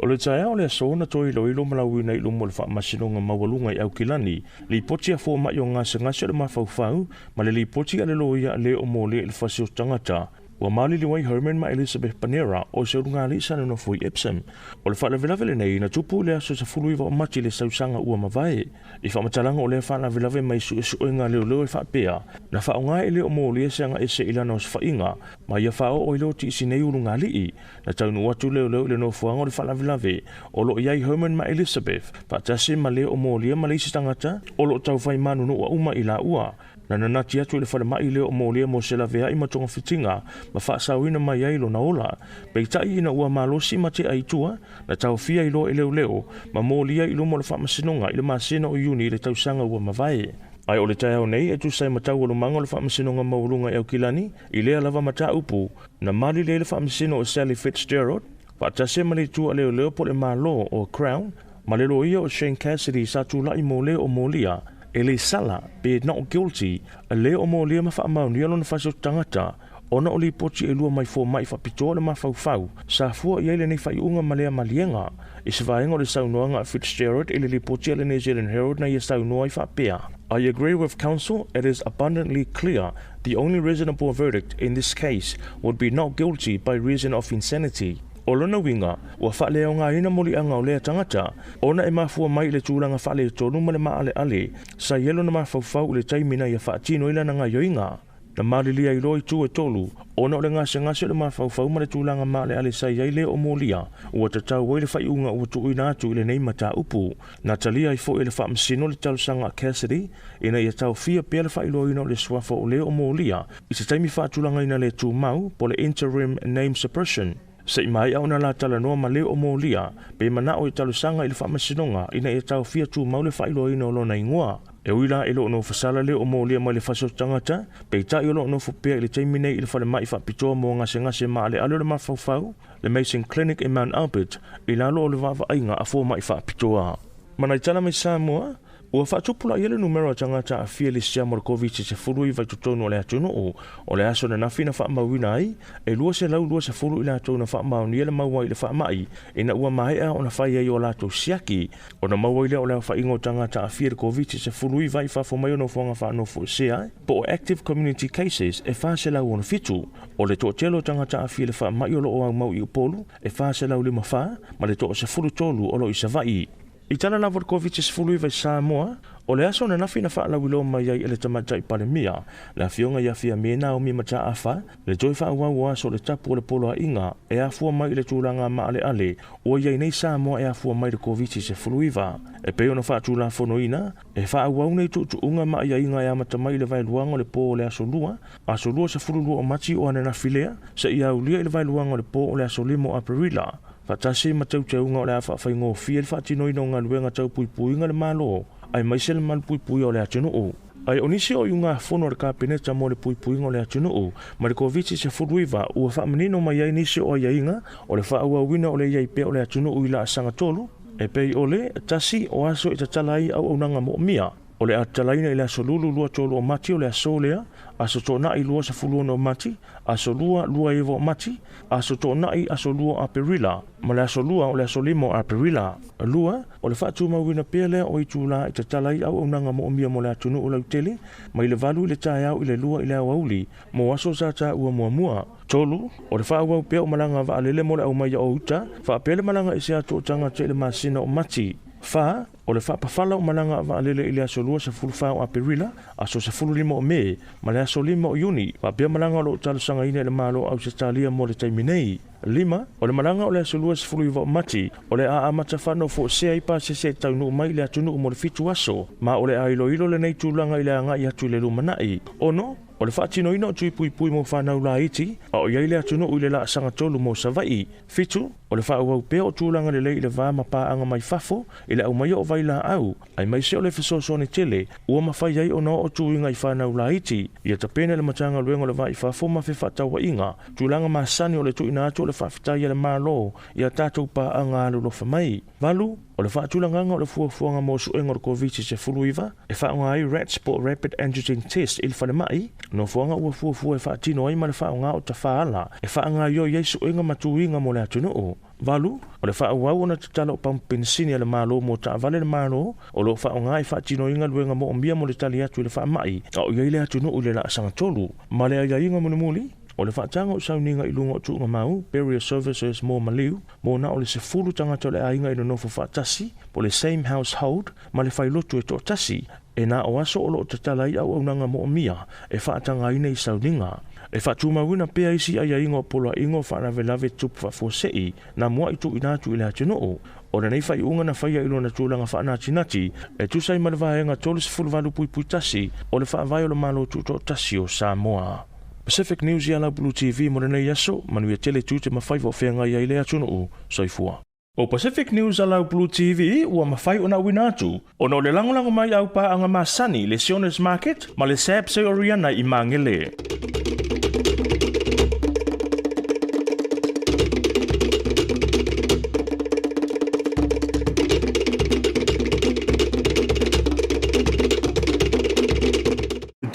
O le taeao o le aso na toe iloilo ma lauina i luma o le Faamasinoga Maualuga i Aukilani lipoti a fomai o gasegase o le mafaufau ma le lipoti a le loia a le o moli i le fasi o tagata ua maliliu ai Herman ma Elizabeth Panera o se ulugalii sa nonofo i Epsom. O le faalavelave lenei na tupu i le aso 19 o Mati i le sausaga ua mavae. I faamatalaga o lea faalavelave mai suesuega leoleo e faapea, na faaaoga e le o molia se agaese i lana osofaiga ma ia faaoo ai loti i si nei ulugalii. Na taunuu atu leoleo i le nofoaga o le faalavelave o lo o i ai Herman ma Elizabeth faatasi ma le o molia ma le isi tagata o lo o taufai manunua uma i laua. Na nanati atu i le falemai lea o molia mo se laveai ma togafitiga ma faasaoina mai ai lona ola. Peitai ina ua malosi ma tea i tua, na taofia ai loa e leoleo ma molia i luma o le faamasinoga i le masina o Iuni i le tausaga ua mavae. Ae o le taeao nei e tusa ai ma taualumaga o le Faamasinoga Maualuga i Aukilani i lea lava mataupu, na malilie ai le Faamasino o Sally Fitzgerald faatasi ai ma le itu a leoleo po o le Malo o Crown. ma le loia o Shane Cassidy sa tulai mo le o molia, e le sala pe not guilty le o molia ma faamaonia lona fasi o tagata ona o lipoti e lua mai fomai faapitoa le mafaufau sa fua i ai lenei faaiuga ma lea maliega. I se vaega o le saunoaga a Fitzgerald i le lipoti a le New Zealand Herald na ia saunoa ai faapea, I agree with counsel, it is abundantly clear the only reasonable verdict in this case would be not guilty by reason of insanity. O lona uiga, ua faaleaogaina moliaga o lea tagata ona e mafua mai i le tulaga faaletonu ma le maaleale sa i ai lona mafaufau i le taimi na ia faatino ai lana gaoioiga. Na malilia ai loa itu e tolu, ona o le gasegase o le mafaufau ma le tulaga maaleale sa i ai le o molia, ua tatau ai le faaiuga ua tuuina atu i lenei mataupu. Na talia ai foi e le Faamasino le talosaga a Cassidy ina ia taofia pea le faailoaina o le suafa o le o molia i se taimi faatulagaina le tumau po o le interim name suppression. Se i maea ona la talanoa ma le o molia, pe manao e talosaga i le Faamasinoga ina ia taofia tumau le faailoaina o lona igoa. E ui la e le o nofosala le o molia mai le fasi o tagata, peitai o lo o nofo pea i le taimi nei i le falemai faapitoa mo gasegase maaleale o le mafaufau, le Mason Clinic i Mount Albert, i lalo o le vaavaaiga a fomai faapitoa. Ma nai tala mai Samoa, ua faatupulaia le numera o tagata aafia i le siama o le Koviti-19 i totonu o le atunuu, o le aso ananafi na faamauina ai, e 220 i latou na faamaonia le mau ai i le faamai ina ua maea ona fai ai o latou siaki, ona maua ai lea o le aofaiga o tagata aafia i le Koviti-19 i fafo mai o nofoaga faanofoesea po o active community cases e 467. O le toatele o tagata aafia i le faamai o lo o aumau i Upolu e 454 ma le toa 13 o lo o i Savaii. I tala lava o le Koviti-19 i Samoa, o le aso ananafi na faalauiloa mai ai e le Tamaitai Palemia, le Afioga ia Fiame Naomi Mataafa, le toe faaauau o aso o le tapu o le poloaiga e afua mai i le tulaga maaleale ua i ai nei Samoa e afua mai i le Koviti-19. E pei ona faatulafonoina, e faaauau nei tuutuuga ma aiaiga e amata mai i le vaeluaga o le po o le aso Lua, aso 22 o Mati o ananafi lea, seia aulia i le vaeluaga o le po o le aso 5 o Aperila. Faatasi ma teuteuga o le a faafaigofie le faatinoina o galuega tau puipuiga le Malo aemaise le malupuipuia o le atunuu. Ae o nisi o iugafono a le Kapeneta mo le puipuiga o le atunuu ma le Koviti-19 ua faamanino mai ai nisi o aiaiga o le faaauauina o le i ai pea o le atunuu i laasaga tolu, e pei o le, tasi o aso e tatala ai auaunaga moomia, o le a tatalaina i le aso Lulu 23 o Mati o le aso lea, aso Toonai 26 o Mati, aso Lua 29 o Mati, aso Toonai aso 2 o Aperila, ma le aso Lua o le aso 5 o Aperila. Lua, o le faatumauina pea lea o itulā e tatala ai auaunaga moomia mo le atunuu lautele, mai le 8 i le taeao i le 2 i le aoauli, mo aso sa taua muamua. Tolu, o le faaauau pea o malaga vaalele mo le aumaia o uta, faapea le malaga ese atu o tagata i le masina o Mati. Fa, o le faapafala o malaga vaalele i le aso 24 o Aperila, aso 15 o Me, ma le aso 5 o Iuni, faapea malaga o lo o talosagaina i le Malo o Ausetalia mo le taimi nei. Lima, o le malaga o le aso 29 o Mati, o le a amata faanofoesea ai pasese e taunuu mai i le atunuu mo le fitu aso, ma o le a iloilo lenei tulaga i le agai atu i le lumanai. Ono, o le faatinoina o tui puipui mo fanau laiti, a o i ai le atunuu i le laasaga tolu mo Savaii. Fitu, o le faaauau pea o tulaga lelei i le va ma paaga mai fafo i le aumaia o vailaau, aemaise o le fesoasoani tele ua mafai ai ona oo tuiga i fanau laiti. Ia tapena le Matagaluega o le Va i Fafo ma Fefaatauaiga tulaga masani o le tuuina atu o le faafetai a le Malo i a tatou paaga alolofa mai. Valu, o le faatulagaga o le fuafuaga mo suega o le Koviti-19 e faaaoga ai RATs po o Rapid Antigen Test i le falemai, nofoaga ua fuafua e faatino ai ma le faaaoga o tafaala e faagaoioi ai suega ma tuiga mo le atunuu. Valu, o le faaauau ona tatala o pamu penisini a le Malo mo taavale le Malo o lo o faaaoga e faatino ai galuega moomia mo le tali atu i le faamai a o i ai le atunuu i le laasaga tolu. Ma le aiaiga mulimuli, o le faataga o sauniga i luga o tuugamau, burial services, mo maliu, mo na o le 10 tagata o le aiga i nonofo faatasi, po o le same household, ma le failotu e toatasi, e na o aso o lo o tatala ai auaunaga moomia e faatagaina i sauniga. E faatumauina pea isi aiaiga o poloaiga o faalavelave tupu faafuasei na muai tuuina atu i le atunuu. O lenei faaiuga na faia i lona tulaga faanatinati e tusa ai ma le Vaega 38.1 o le Faavae o le Malo Tutoatasi o Samoa. Pacific News ia lau Blue TV mo lenei aso, manuia tele tiute ma faiva o feagai ai le atunuu. Soifua. O Pacific News a lau Blue TV ua mafai ona auina atu ona o le lagolago mai au paaga masani le Sionis Market ma le SABC Oriana i Magele.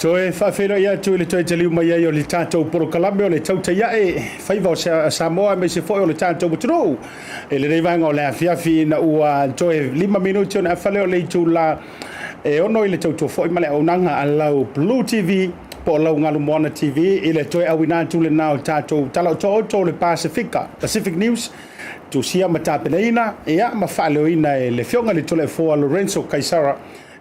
Toe faafeiloai atu i le toe taliu mai ai o le tatou polokalame o le Tautai Ae Faiva o Samoa aemaise foi o le tatou atunuu i lenei vaega o le afiafi ina ua toe 5 minute ona afa lea o le itula e 6 i le tautua foi ma le auaunaga a lau Blue TV po o lau Galu Moana TV i le toe auina atu lena o tatou tala otooto o le Pasefika, Pacific News, tusia ma tapenaina ia ma faaleoina e le Afioga i le Toleafoa Lorenzo Kaisara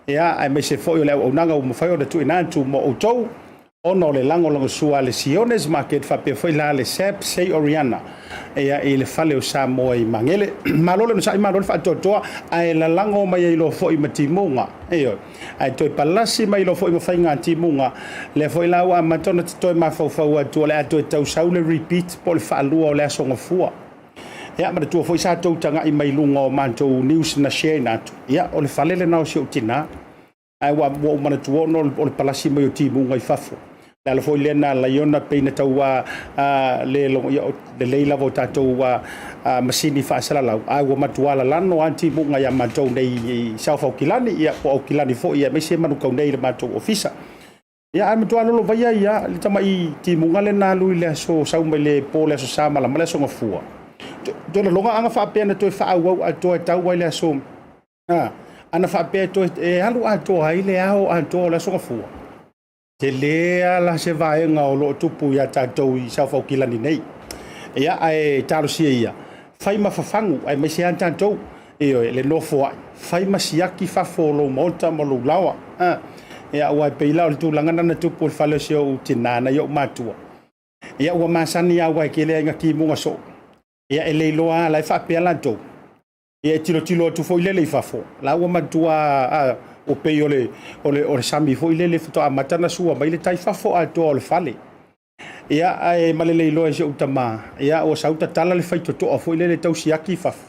ia aemaise foi o le auaunaga ua mafai ona tuuina atu mo outou ona o le lagolagosua a le Siones Market faapea foi la le SAP Sei Oriana ia i le fale o Samoa i Magele. Malo le onosai, malo le faatoatoa, ae lalago mai ai loa foi ma timuga. Ioe. Ae toe palasi mai loa foi ma faiga timuga. Lea foi la ua amata ona toe mafaufau atu o le a toe tausau le repeat po o le faalua o le Aso Gafua. Ia, manatua foi sa tou tagai mai luga o matou news na share ina atu. Ia, o le fale lena o si ou tinā. Ae ua ou manatua ona o le palasi mai o timuga i fafo. Le ala foi lea na ala ai ona pei na tau le logo, ia, lelei lava o tatou masini faasalalau, ae ua matua lalano lava timuga ia matou nei i South Aukilani, ia, po o Aukilani foi, aemaise Manukau nei i le matou ofisa. Ia, ae matua lolovaia ia le tamai timuga lea na alu i le aso sau mai le po le aso Sa malama le aso Gafua. Toe lologa ana faapea na toe faaauau atoa e tau ai le aso ana faapea toe e alu atoa ai le ao atoa o le aso Gafua. Tele lava la se vaega o lo o tupu ia tatou i South Aukilani nei. Ia, ae talosia ia, fai ma fafagu, aemaise lava tatou, ioe, le nofoai, fai ma siaki fafo o lou maota ma lou laoa. Ia, aua e pei la o le tulaga lena na tupu i le fale o si ou tinā nai ou matua. Ia, ua masani lava aua e tele lava ina timuga soo. Ia, e le iloa lava, la e faapea latou. Ia, e tilotilo atu foi lele i fafo, la ua matua ua pei o le, o le, o le sami foi lele faatoa amata ona sua mai le tai fafo atoa o le fale. Ia, ae ma le le iloa e si ou tama, ia, ua sau tatala le faitotoa foi lele tau siaki i fafo.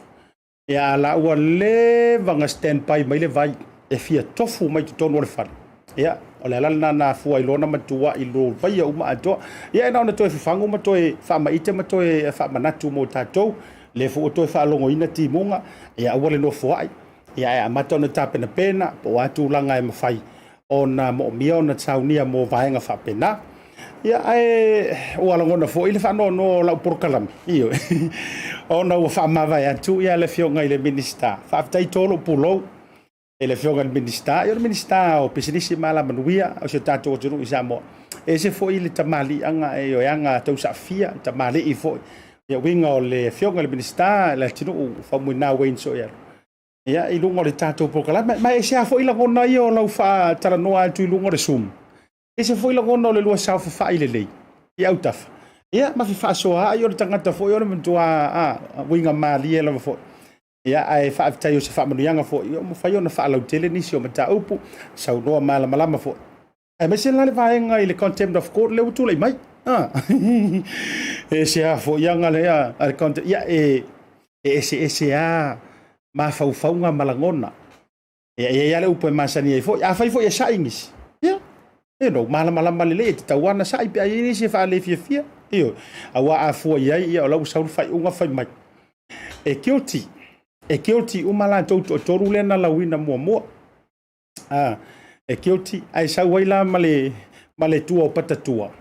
Ia, a la ua leva ona stand by mai le vai e fia tofu mai totonu o le fale. Ia, o le ala lena na afua ai loa ona matua i lo vaia uma atoa. Ia, e na ona toe fafagu ma toe faamaite ma toe faamanatu mo tatou. Lea foi ua toe faalogoina timuga, ia aua le nofoai. Ia, ae amata ona tapenapena po o a tulaga e mafai ona moomia ona saunia mo vaega faapena. Ia, ae ua lagona foi le faanoanoa o lau polokalame, ioe, ona ua faamavae atu ia le Afioga i le Minisita. Faafetai to lou pulou i le Afioga i le Minisita, ia o le Minisita o Pisinisi ma Alamanuia o si o tatou atunuu i Samoa. E ese foi le tamaliiaga, ioe, aga tausaafia, tamalii foi. Ia uiga o le Afioga i le Minisita, le atunuu Faumuina Wayne Sooialo. Ia, i luga o le tatou polokalame. Ma e ese lava foi lagona ia o lau faatalanoa atu i luga o le Zoom. E ese foi lagona o le lua saofafai lelei i autafa. Ia, ma fefaasoaai o le tagata foi o le matua uiga malie lava foi. Ia, ae faafetai o se faamanuiaga foi, ia ua mafai ona faalautele nisi o mataupu, saunoa malamalama foi. Aemaise la le vaega i le contempt of court lea ua tulai mai. E ese lava foi aga lea a le contempt. Ia, e eseese lava mafaufauga ma lagona. Ia, e i ai lava le upu e masani ai foi. Afai foi e sa'i nisi, ia, you know, malamalama lelei, e tatau lava ona sa'i pe a i ai nisi e faalefiafia. Ioe. Aua a fua i ai, ia o la ua sau le faaiuga fai mai. E guilty. E guilty uma latou toatolu lea na lauina muamua. E guilty, ae sau ai la ma le tua o Patatua.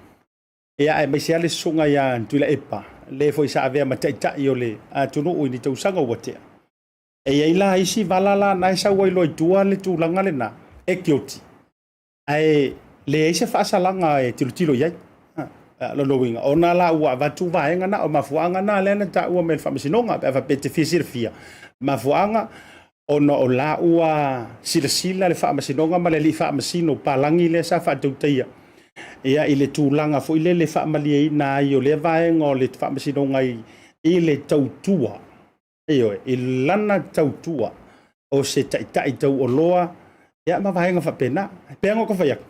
Ia, aemaise lava le susuga ia Tuilaepa, le foi sa avea ma taitai o le atunuu i ni tausaga ua tea. E i ai la isi vala la na e sau ai loa i tua le tulaga lena, e guilty, ae leai se faasalaga e tilotilo i ai. Lona uiga, ona la ua avatu vaega na, o mafuaaga na lea na taua mai e le Faamasinoga, pe a faapea e te fia silafia, mafuaaga ona o la ua silasila le Faamasinoga ma le alii faamasino palagi lea sa faatautaia ia i le tulaga foi lele faamalieina ai o lea vaega o le Faamasinoga i le tautua. Ioe, i lana tautua o se taitai tauoloa, ia ma vaega faapena. E pei ona ou fai atu,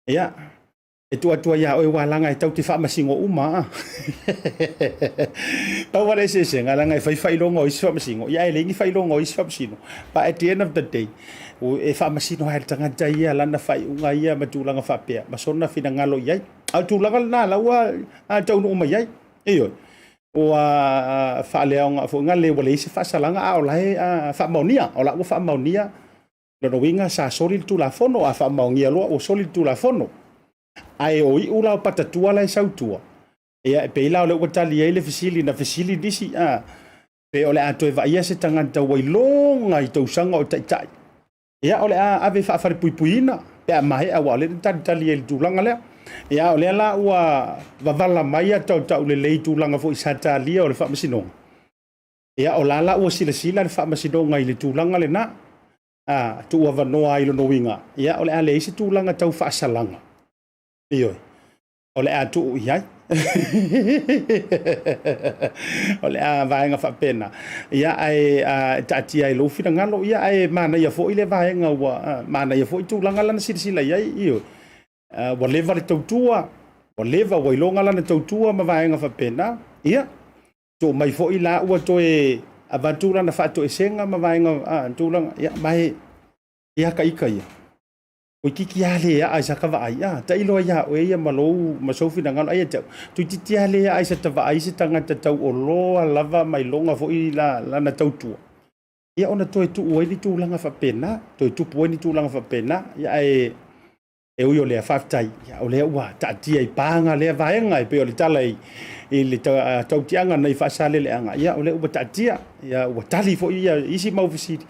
ia, e tuu atu ai ia oe aua leaga e tau te faamasino uma. Pau lava le eseesega, leaga e fai faailoga o isi faamasino, ia ae leai ni faailoga o isi faamasino. But at the end of the day, e faamasino lava e le tagata ia lana faaiuga ia ma tulaga faapea, ma sona finagalo i ai. A o le tulaga lena la ua taunuu mai ai. Ioe. Ua faaleaoga foi na le ua leai se faasalaga, a o la e faamaonia, o la ua faamaonia. Lona uiga sa soli le Tulafono, a faamaonia loa ua soli le Tulafono. Ae o iu la o patatua la e sau i tua, ia e pei la o lea ua tali ai le fesili na fesili nisi, a, pe o le a toe vaaia se tagata ua iloga i tausaga o taitai. Ia o le a ave faafalepuipuiina pe a maea, aua o lea na talitali ai i le tulaga lea. Ia a o lea la ua vavala mai ata o taulelei i tulaga foi sa talia o le Faamasinoga. Ia o la la ua silasila le Faamasinoga i le tulaga lena, a tuuavanoa ai lona uiga, ia o le a leai se tulaga tau faasalaga. Ioe, o le a tuu i ai. O le a vaega faapena, ia ae taatia ai lou finagalo, ia ae manaia foi le vaega ua manaia foi tulaga lana silasila i ai, ioe, ua leva le tautua, ua leva ua iloga lana tautua ma vaega faapena, ia tuu mai foi la ua toe avatu lana faatoesega ma vaega tulaga, ia ma e ia ka ika ia. Toeitiiti lava le aa i sata vaai, a, tailo ai ia oe ia ma lou ma sou finagalo. Ai ia te au, toeitiiti lava le aa i sata vaai se tagata tauoloa lava ma iloga foi lana tautua, ia ona toe tuu ai ni tulaga faapena, toe tupu ai ni tulaga faapena. Ia ae e ui o lea, faafetai, ia, o lea ua taatia i paga lea vaega e pei o le tala i le tautiaga nai Faasaleleaga, ia o lea ua taatia, ia ua tali foi ia isi mau fesili.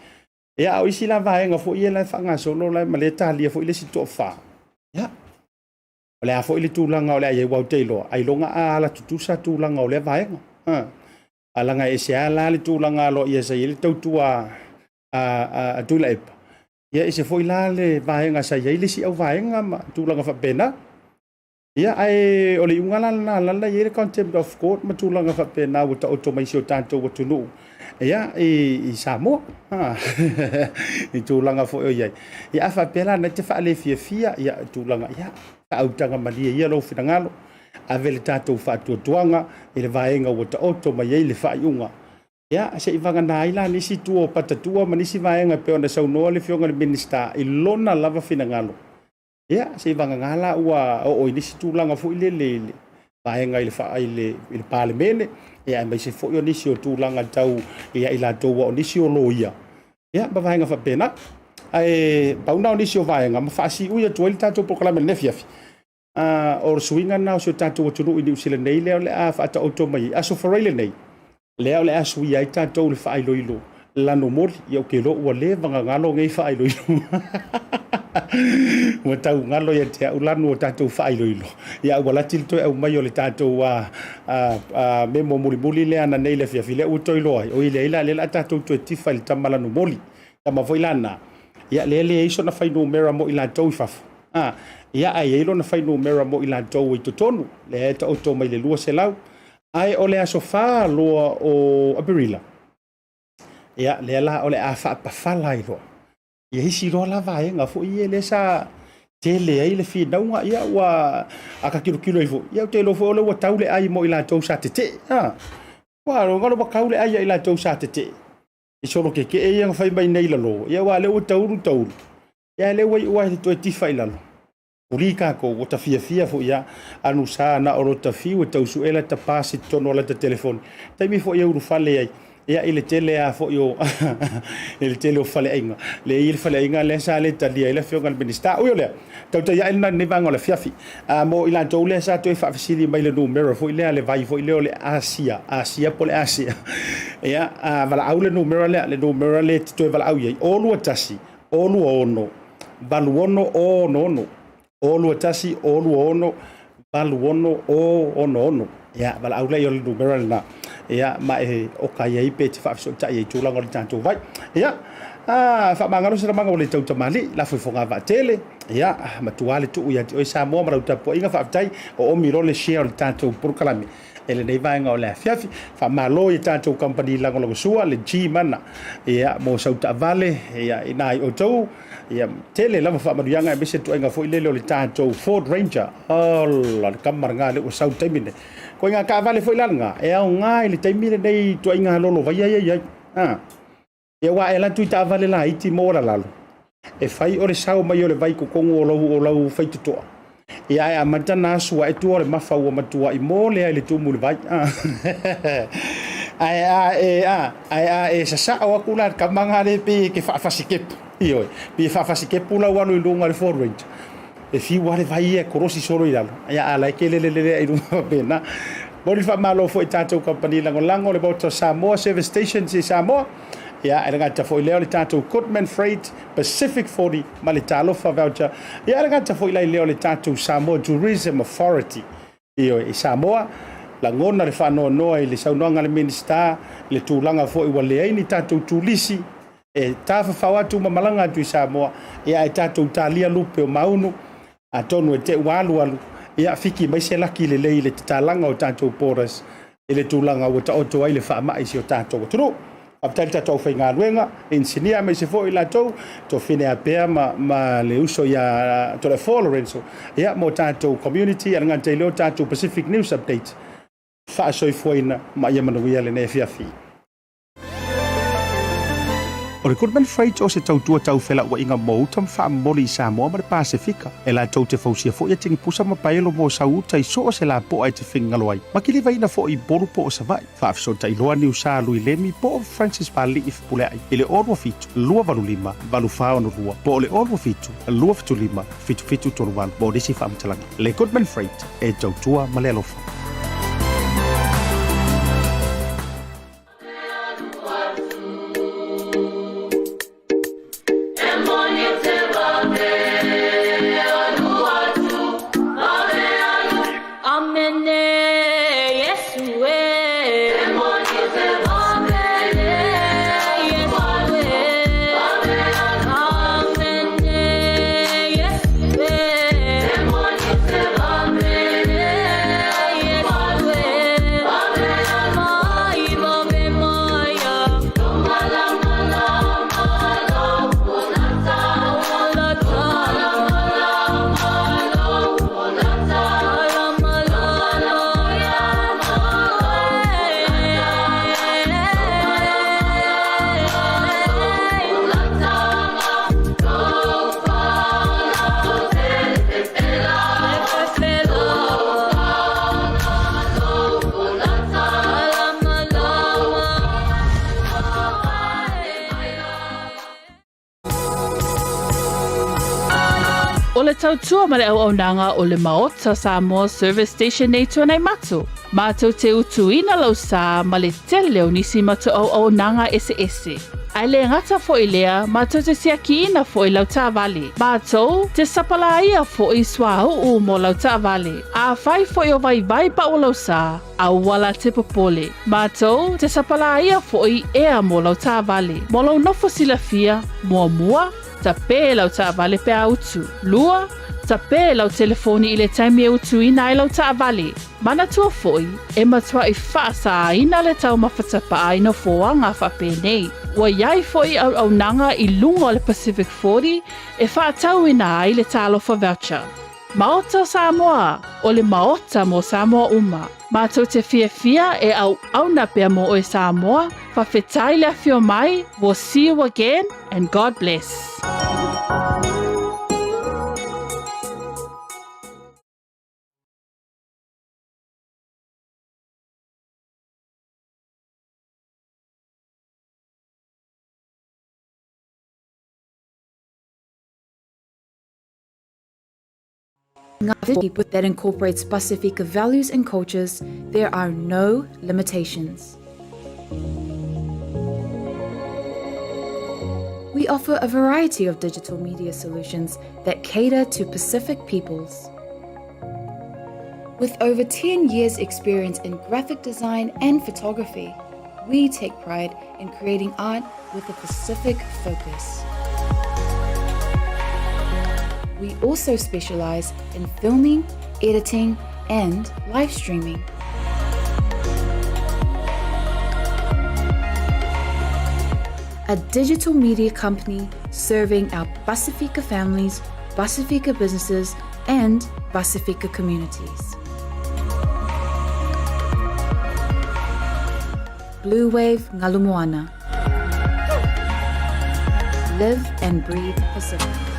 Ia, a o isi la vaega foi ia la e faagasolo la ma lea e talia foi le isi toafa. Ia, o le a foi le tulaga o le a i ai, aua ou te iloa, ailoga a ala tutusa tulaga o lea vaega. A leaga e ese lava la le tulaga aloaia sa i ai le tautua a Tuilaepa, ia ese foi la le vaega sa i ai le isi auvaega ma tulaga faapena. Ia, ae o le iuga la lena la la i ai le contempt of court ma tulaga faapena ua taoto mai i si o tatou atunuu, ia, i Samoa, i tulaga foi o i ai. Ia, a faapea la na te faalefiafia, ia, tulaga, ia, faautaga malie ia lou finagalo, ave le tatou faatuatuaga i le vaega ua taoto mai ai le faaiuga. Ia, se i vagana ai la nisi tua o patatua ma nisi vaega e pei ona saunoa le Afioga i le Minisita i lona lava finagalo. Ia, se i vagana la ua oo i nisi tulaga foi lele i le vaega i le, i le, i le Palemene, ia aemaise foi o nisi o tulaga tau ia i latou ua o nisi o loia, ia ma vaega faapena. Ae pau na o nisi o vaega ma faasiui atu ai le tatou polokalame i lenei afiafi. O le suiga lena o si o tatou atunuu i Niu Sila nei lea o le a faataoto mai ai. Aso Faraile nei, lea o le a suia ai tatou le faailoilo lano moli. Ia ou te iloa ua leva ona galo nei faailoilo. Ua tau galo ia te au lanu o tatou faailoilo. Ia ua lati le toe aumai o le tatou memo mulimuli lea ananei i le afiafi lea ua toe iloa ai. Oi leai la, lea o le a tatou toe tifa i le tama lanu moli. Tama foi la na, ia lea e leai sona fuainumera mo i latou i fafo. A, ia ae i ai lona fuainumera mo i latou i totonu, lea e taoto mai le 200. Ae o le aso 4 loa o Aperila, ia lea la o le a faapafala ai loa. Ia isi loa la vaega foi ia lea sa tele ai le finauga, ia ua a ta tilotilo ai foi, ia ou te iloa foi o lea ua tau le ai mo i latou sa tetee. A, ua ua tau le ai ia i latou sa tetee. I solo kekee ia na fai mai nei i lalo, ia aua o lea ua taulu taulu, ia lea ua iu lava i le toe tifa i lalo. Uli tatou, ua ta fiafia foi a, anu sa na o lota fiu e tau sue lata pass i totonu o lata telefoni. Taimi foi e ulufale ai, ia i le tele lava foi o i le tele o faleaiga, lea e i ai le faleaiga lea sa le talia ai le Afioga i le Minisita. Ui o lea, tautai ae lena i lenei vaega o le afiafi. A mo i latou lea sa toe faafesili mai le numera foi lea, le vai foi lea o le Asia, Asia po o le Asia. Ia, a valaau le numera lea, le numera lea e te toe valaau i ai, 021 026 86 06. 021 026 86 06. Ia, valaau lea i o le numera lena. Ia, ma e oka ai ai pe te faafesootai ai i tulaga o le tatou vai. Ia, a faamagalo se lamaga ua le tau tamalii, lafo i fogavaa tele. Ia, matua le tuu ia te oe Samoa ma lau tapuaiga, faafetai. O omi loa le share o le tatou polokalame e lenei vaega o le afiafi. Faamalo i tatou kamupani lagolagosua, le G-Mana, ia, mo sau taavale, ia, i nai outou, ia, tele lava faamanuiaga aemaise le tuaiga foi lele o le tatou Ford Ranger. Ola, le kama lena lea ua sau i le taimi lenei. Koiga taavale foi la lena, e aoga i le taimi lenei i tuaiga lolovaia ia e i ai. Ia aua e alu atu i taavale laiti mo lalalo, e fai o le sao mai o le vai i totonu o lau, o lau faitotoa. Ia ae amata na asu ae tua o le mafa ua matuai mo lea i le tumu i le vai. Ae a e, a, ae a e sasao atu la i le tama na lea e pei e te faafasikepu. Ioe, pei e faafasikepu lau alu i luga o le Ford Ranger, e fiu lava le vai ia e kolosi solo i lalo, ia a o la e kelelelele i luga faapena. Momoli le faamalo foi i tatou kamupani lagolago, le Maota o Samoa Service Stations i Samoa, ia e le gata foi i lea o le tatou Goodman Freight, Pacific 40 ma le Talofa Voucher, ia e le gata foi la i lea o le tatou Samoa Tourism Authority. Ioe, i Samoa, lagona le faanoanoa i le saunoaga a le Minisita i le tulaga foi ua leai ni tatou turisi e tafafao atu ma malaga atu i Samoa, ia ae tatou talia lupe o maunu, atonu e te ua alualu, ia fiki mai se laki lelei i le tatalaga o tatou borders i le tulaga ua taoto ai le faamai i si o tatou atunuu. Faafetai i le tatou aufaigaluega, inisinia aemaise foi i latou, Tofine Apea ma, ma le uso ia Toleafoa Lorenzo, ia mo tatou community, a le gata i lea o tatou Pacific News Update, faasoifuaina ma ia manuia lenei afiafi. O le Goodman Freight o se tautua tau felauaiga mo uta ma faamomoli i Samoa ma le Pasefika. E latou te fausia foi atigipusa ma paelo mo sau uta i so o se lapoa e te finagalo ai, ma kilivaina foi i Upolu po o Savaii. Faafesootai loa Niusa Lui Lemi po o Francis Pali'i Fepulea'i i le 027 285 8462 po o le 027 275 7738 mo nisi faamatalaga. Le Goodman Freight, e tautua ma le alofa. O le tautua ma le auaunaga o le Maota Samoa Service Station nei Tuanaimato. Matou te utuina lau sa ma le tele o nisi matou auaunaga eseese. Ae le gata foi lea, matou te siakiina foi lau taavale. Matou te sapalaia foi suauu mo lau taavale. Afai foi o vaivai pau lau sa, aua la te popole. Matou te sapalaia foi ea mo lau taavale. Mo lou nofo silafia, muamua, Tapē lau taavale pe a utu. 2, Tapē lau telefoni i le taimi e utuina ai lau taavale. Manatua foi, e matuai faasāina le taumafa tapaa i nofoaga faapenei. Ua i ai foi auaunaga i luga o le Pacific 40 e faatauina ai le Talofa Voucher. Maota o Samoa, o le Maota mo Samoa uma. Matou te fiafia e auauna pea mo oe Samoa, fafetai le afio mai, we'll see you again and God bless. That incorporates Pasifika values and cultures, there are no limitations. We offer a variety of digital media solutions that cater to Pacific peoples. With over 10 years' experience in graphic design and photography, we take pride in creating art with a Pacific focus. We also specialize in filming, editing, and live streaming. A digital media company serving our Pasifika families, Pasifika businesses, and Pasifika communities. Blue Wave Ngalumoana. Live and breathe Pacific.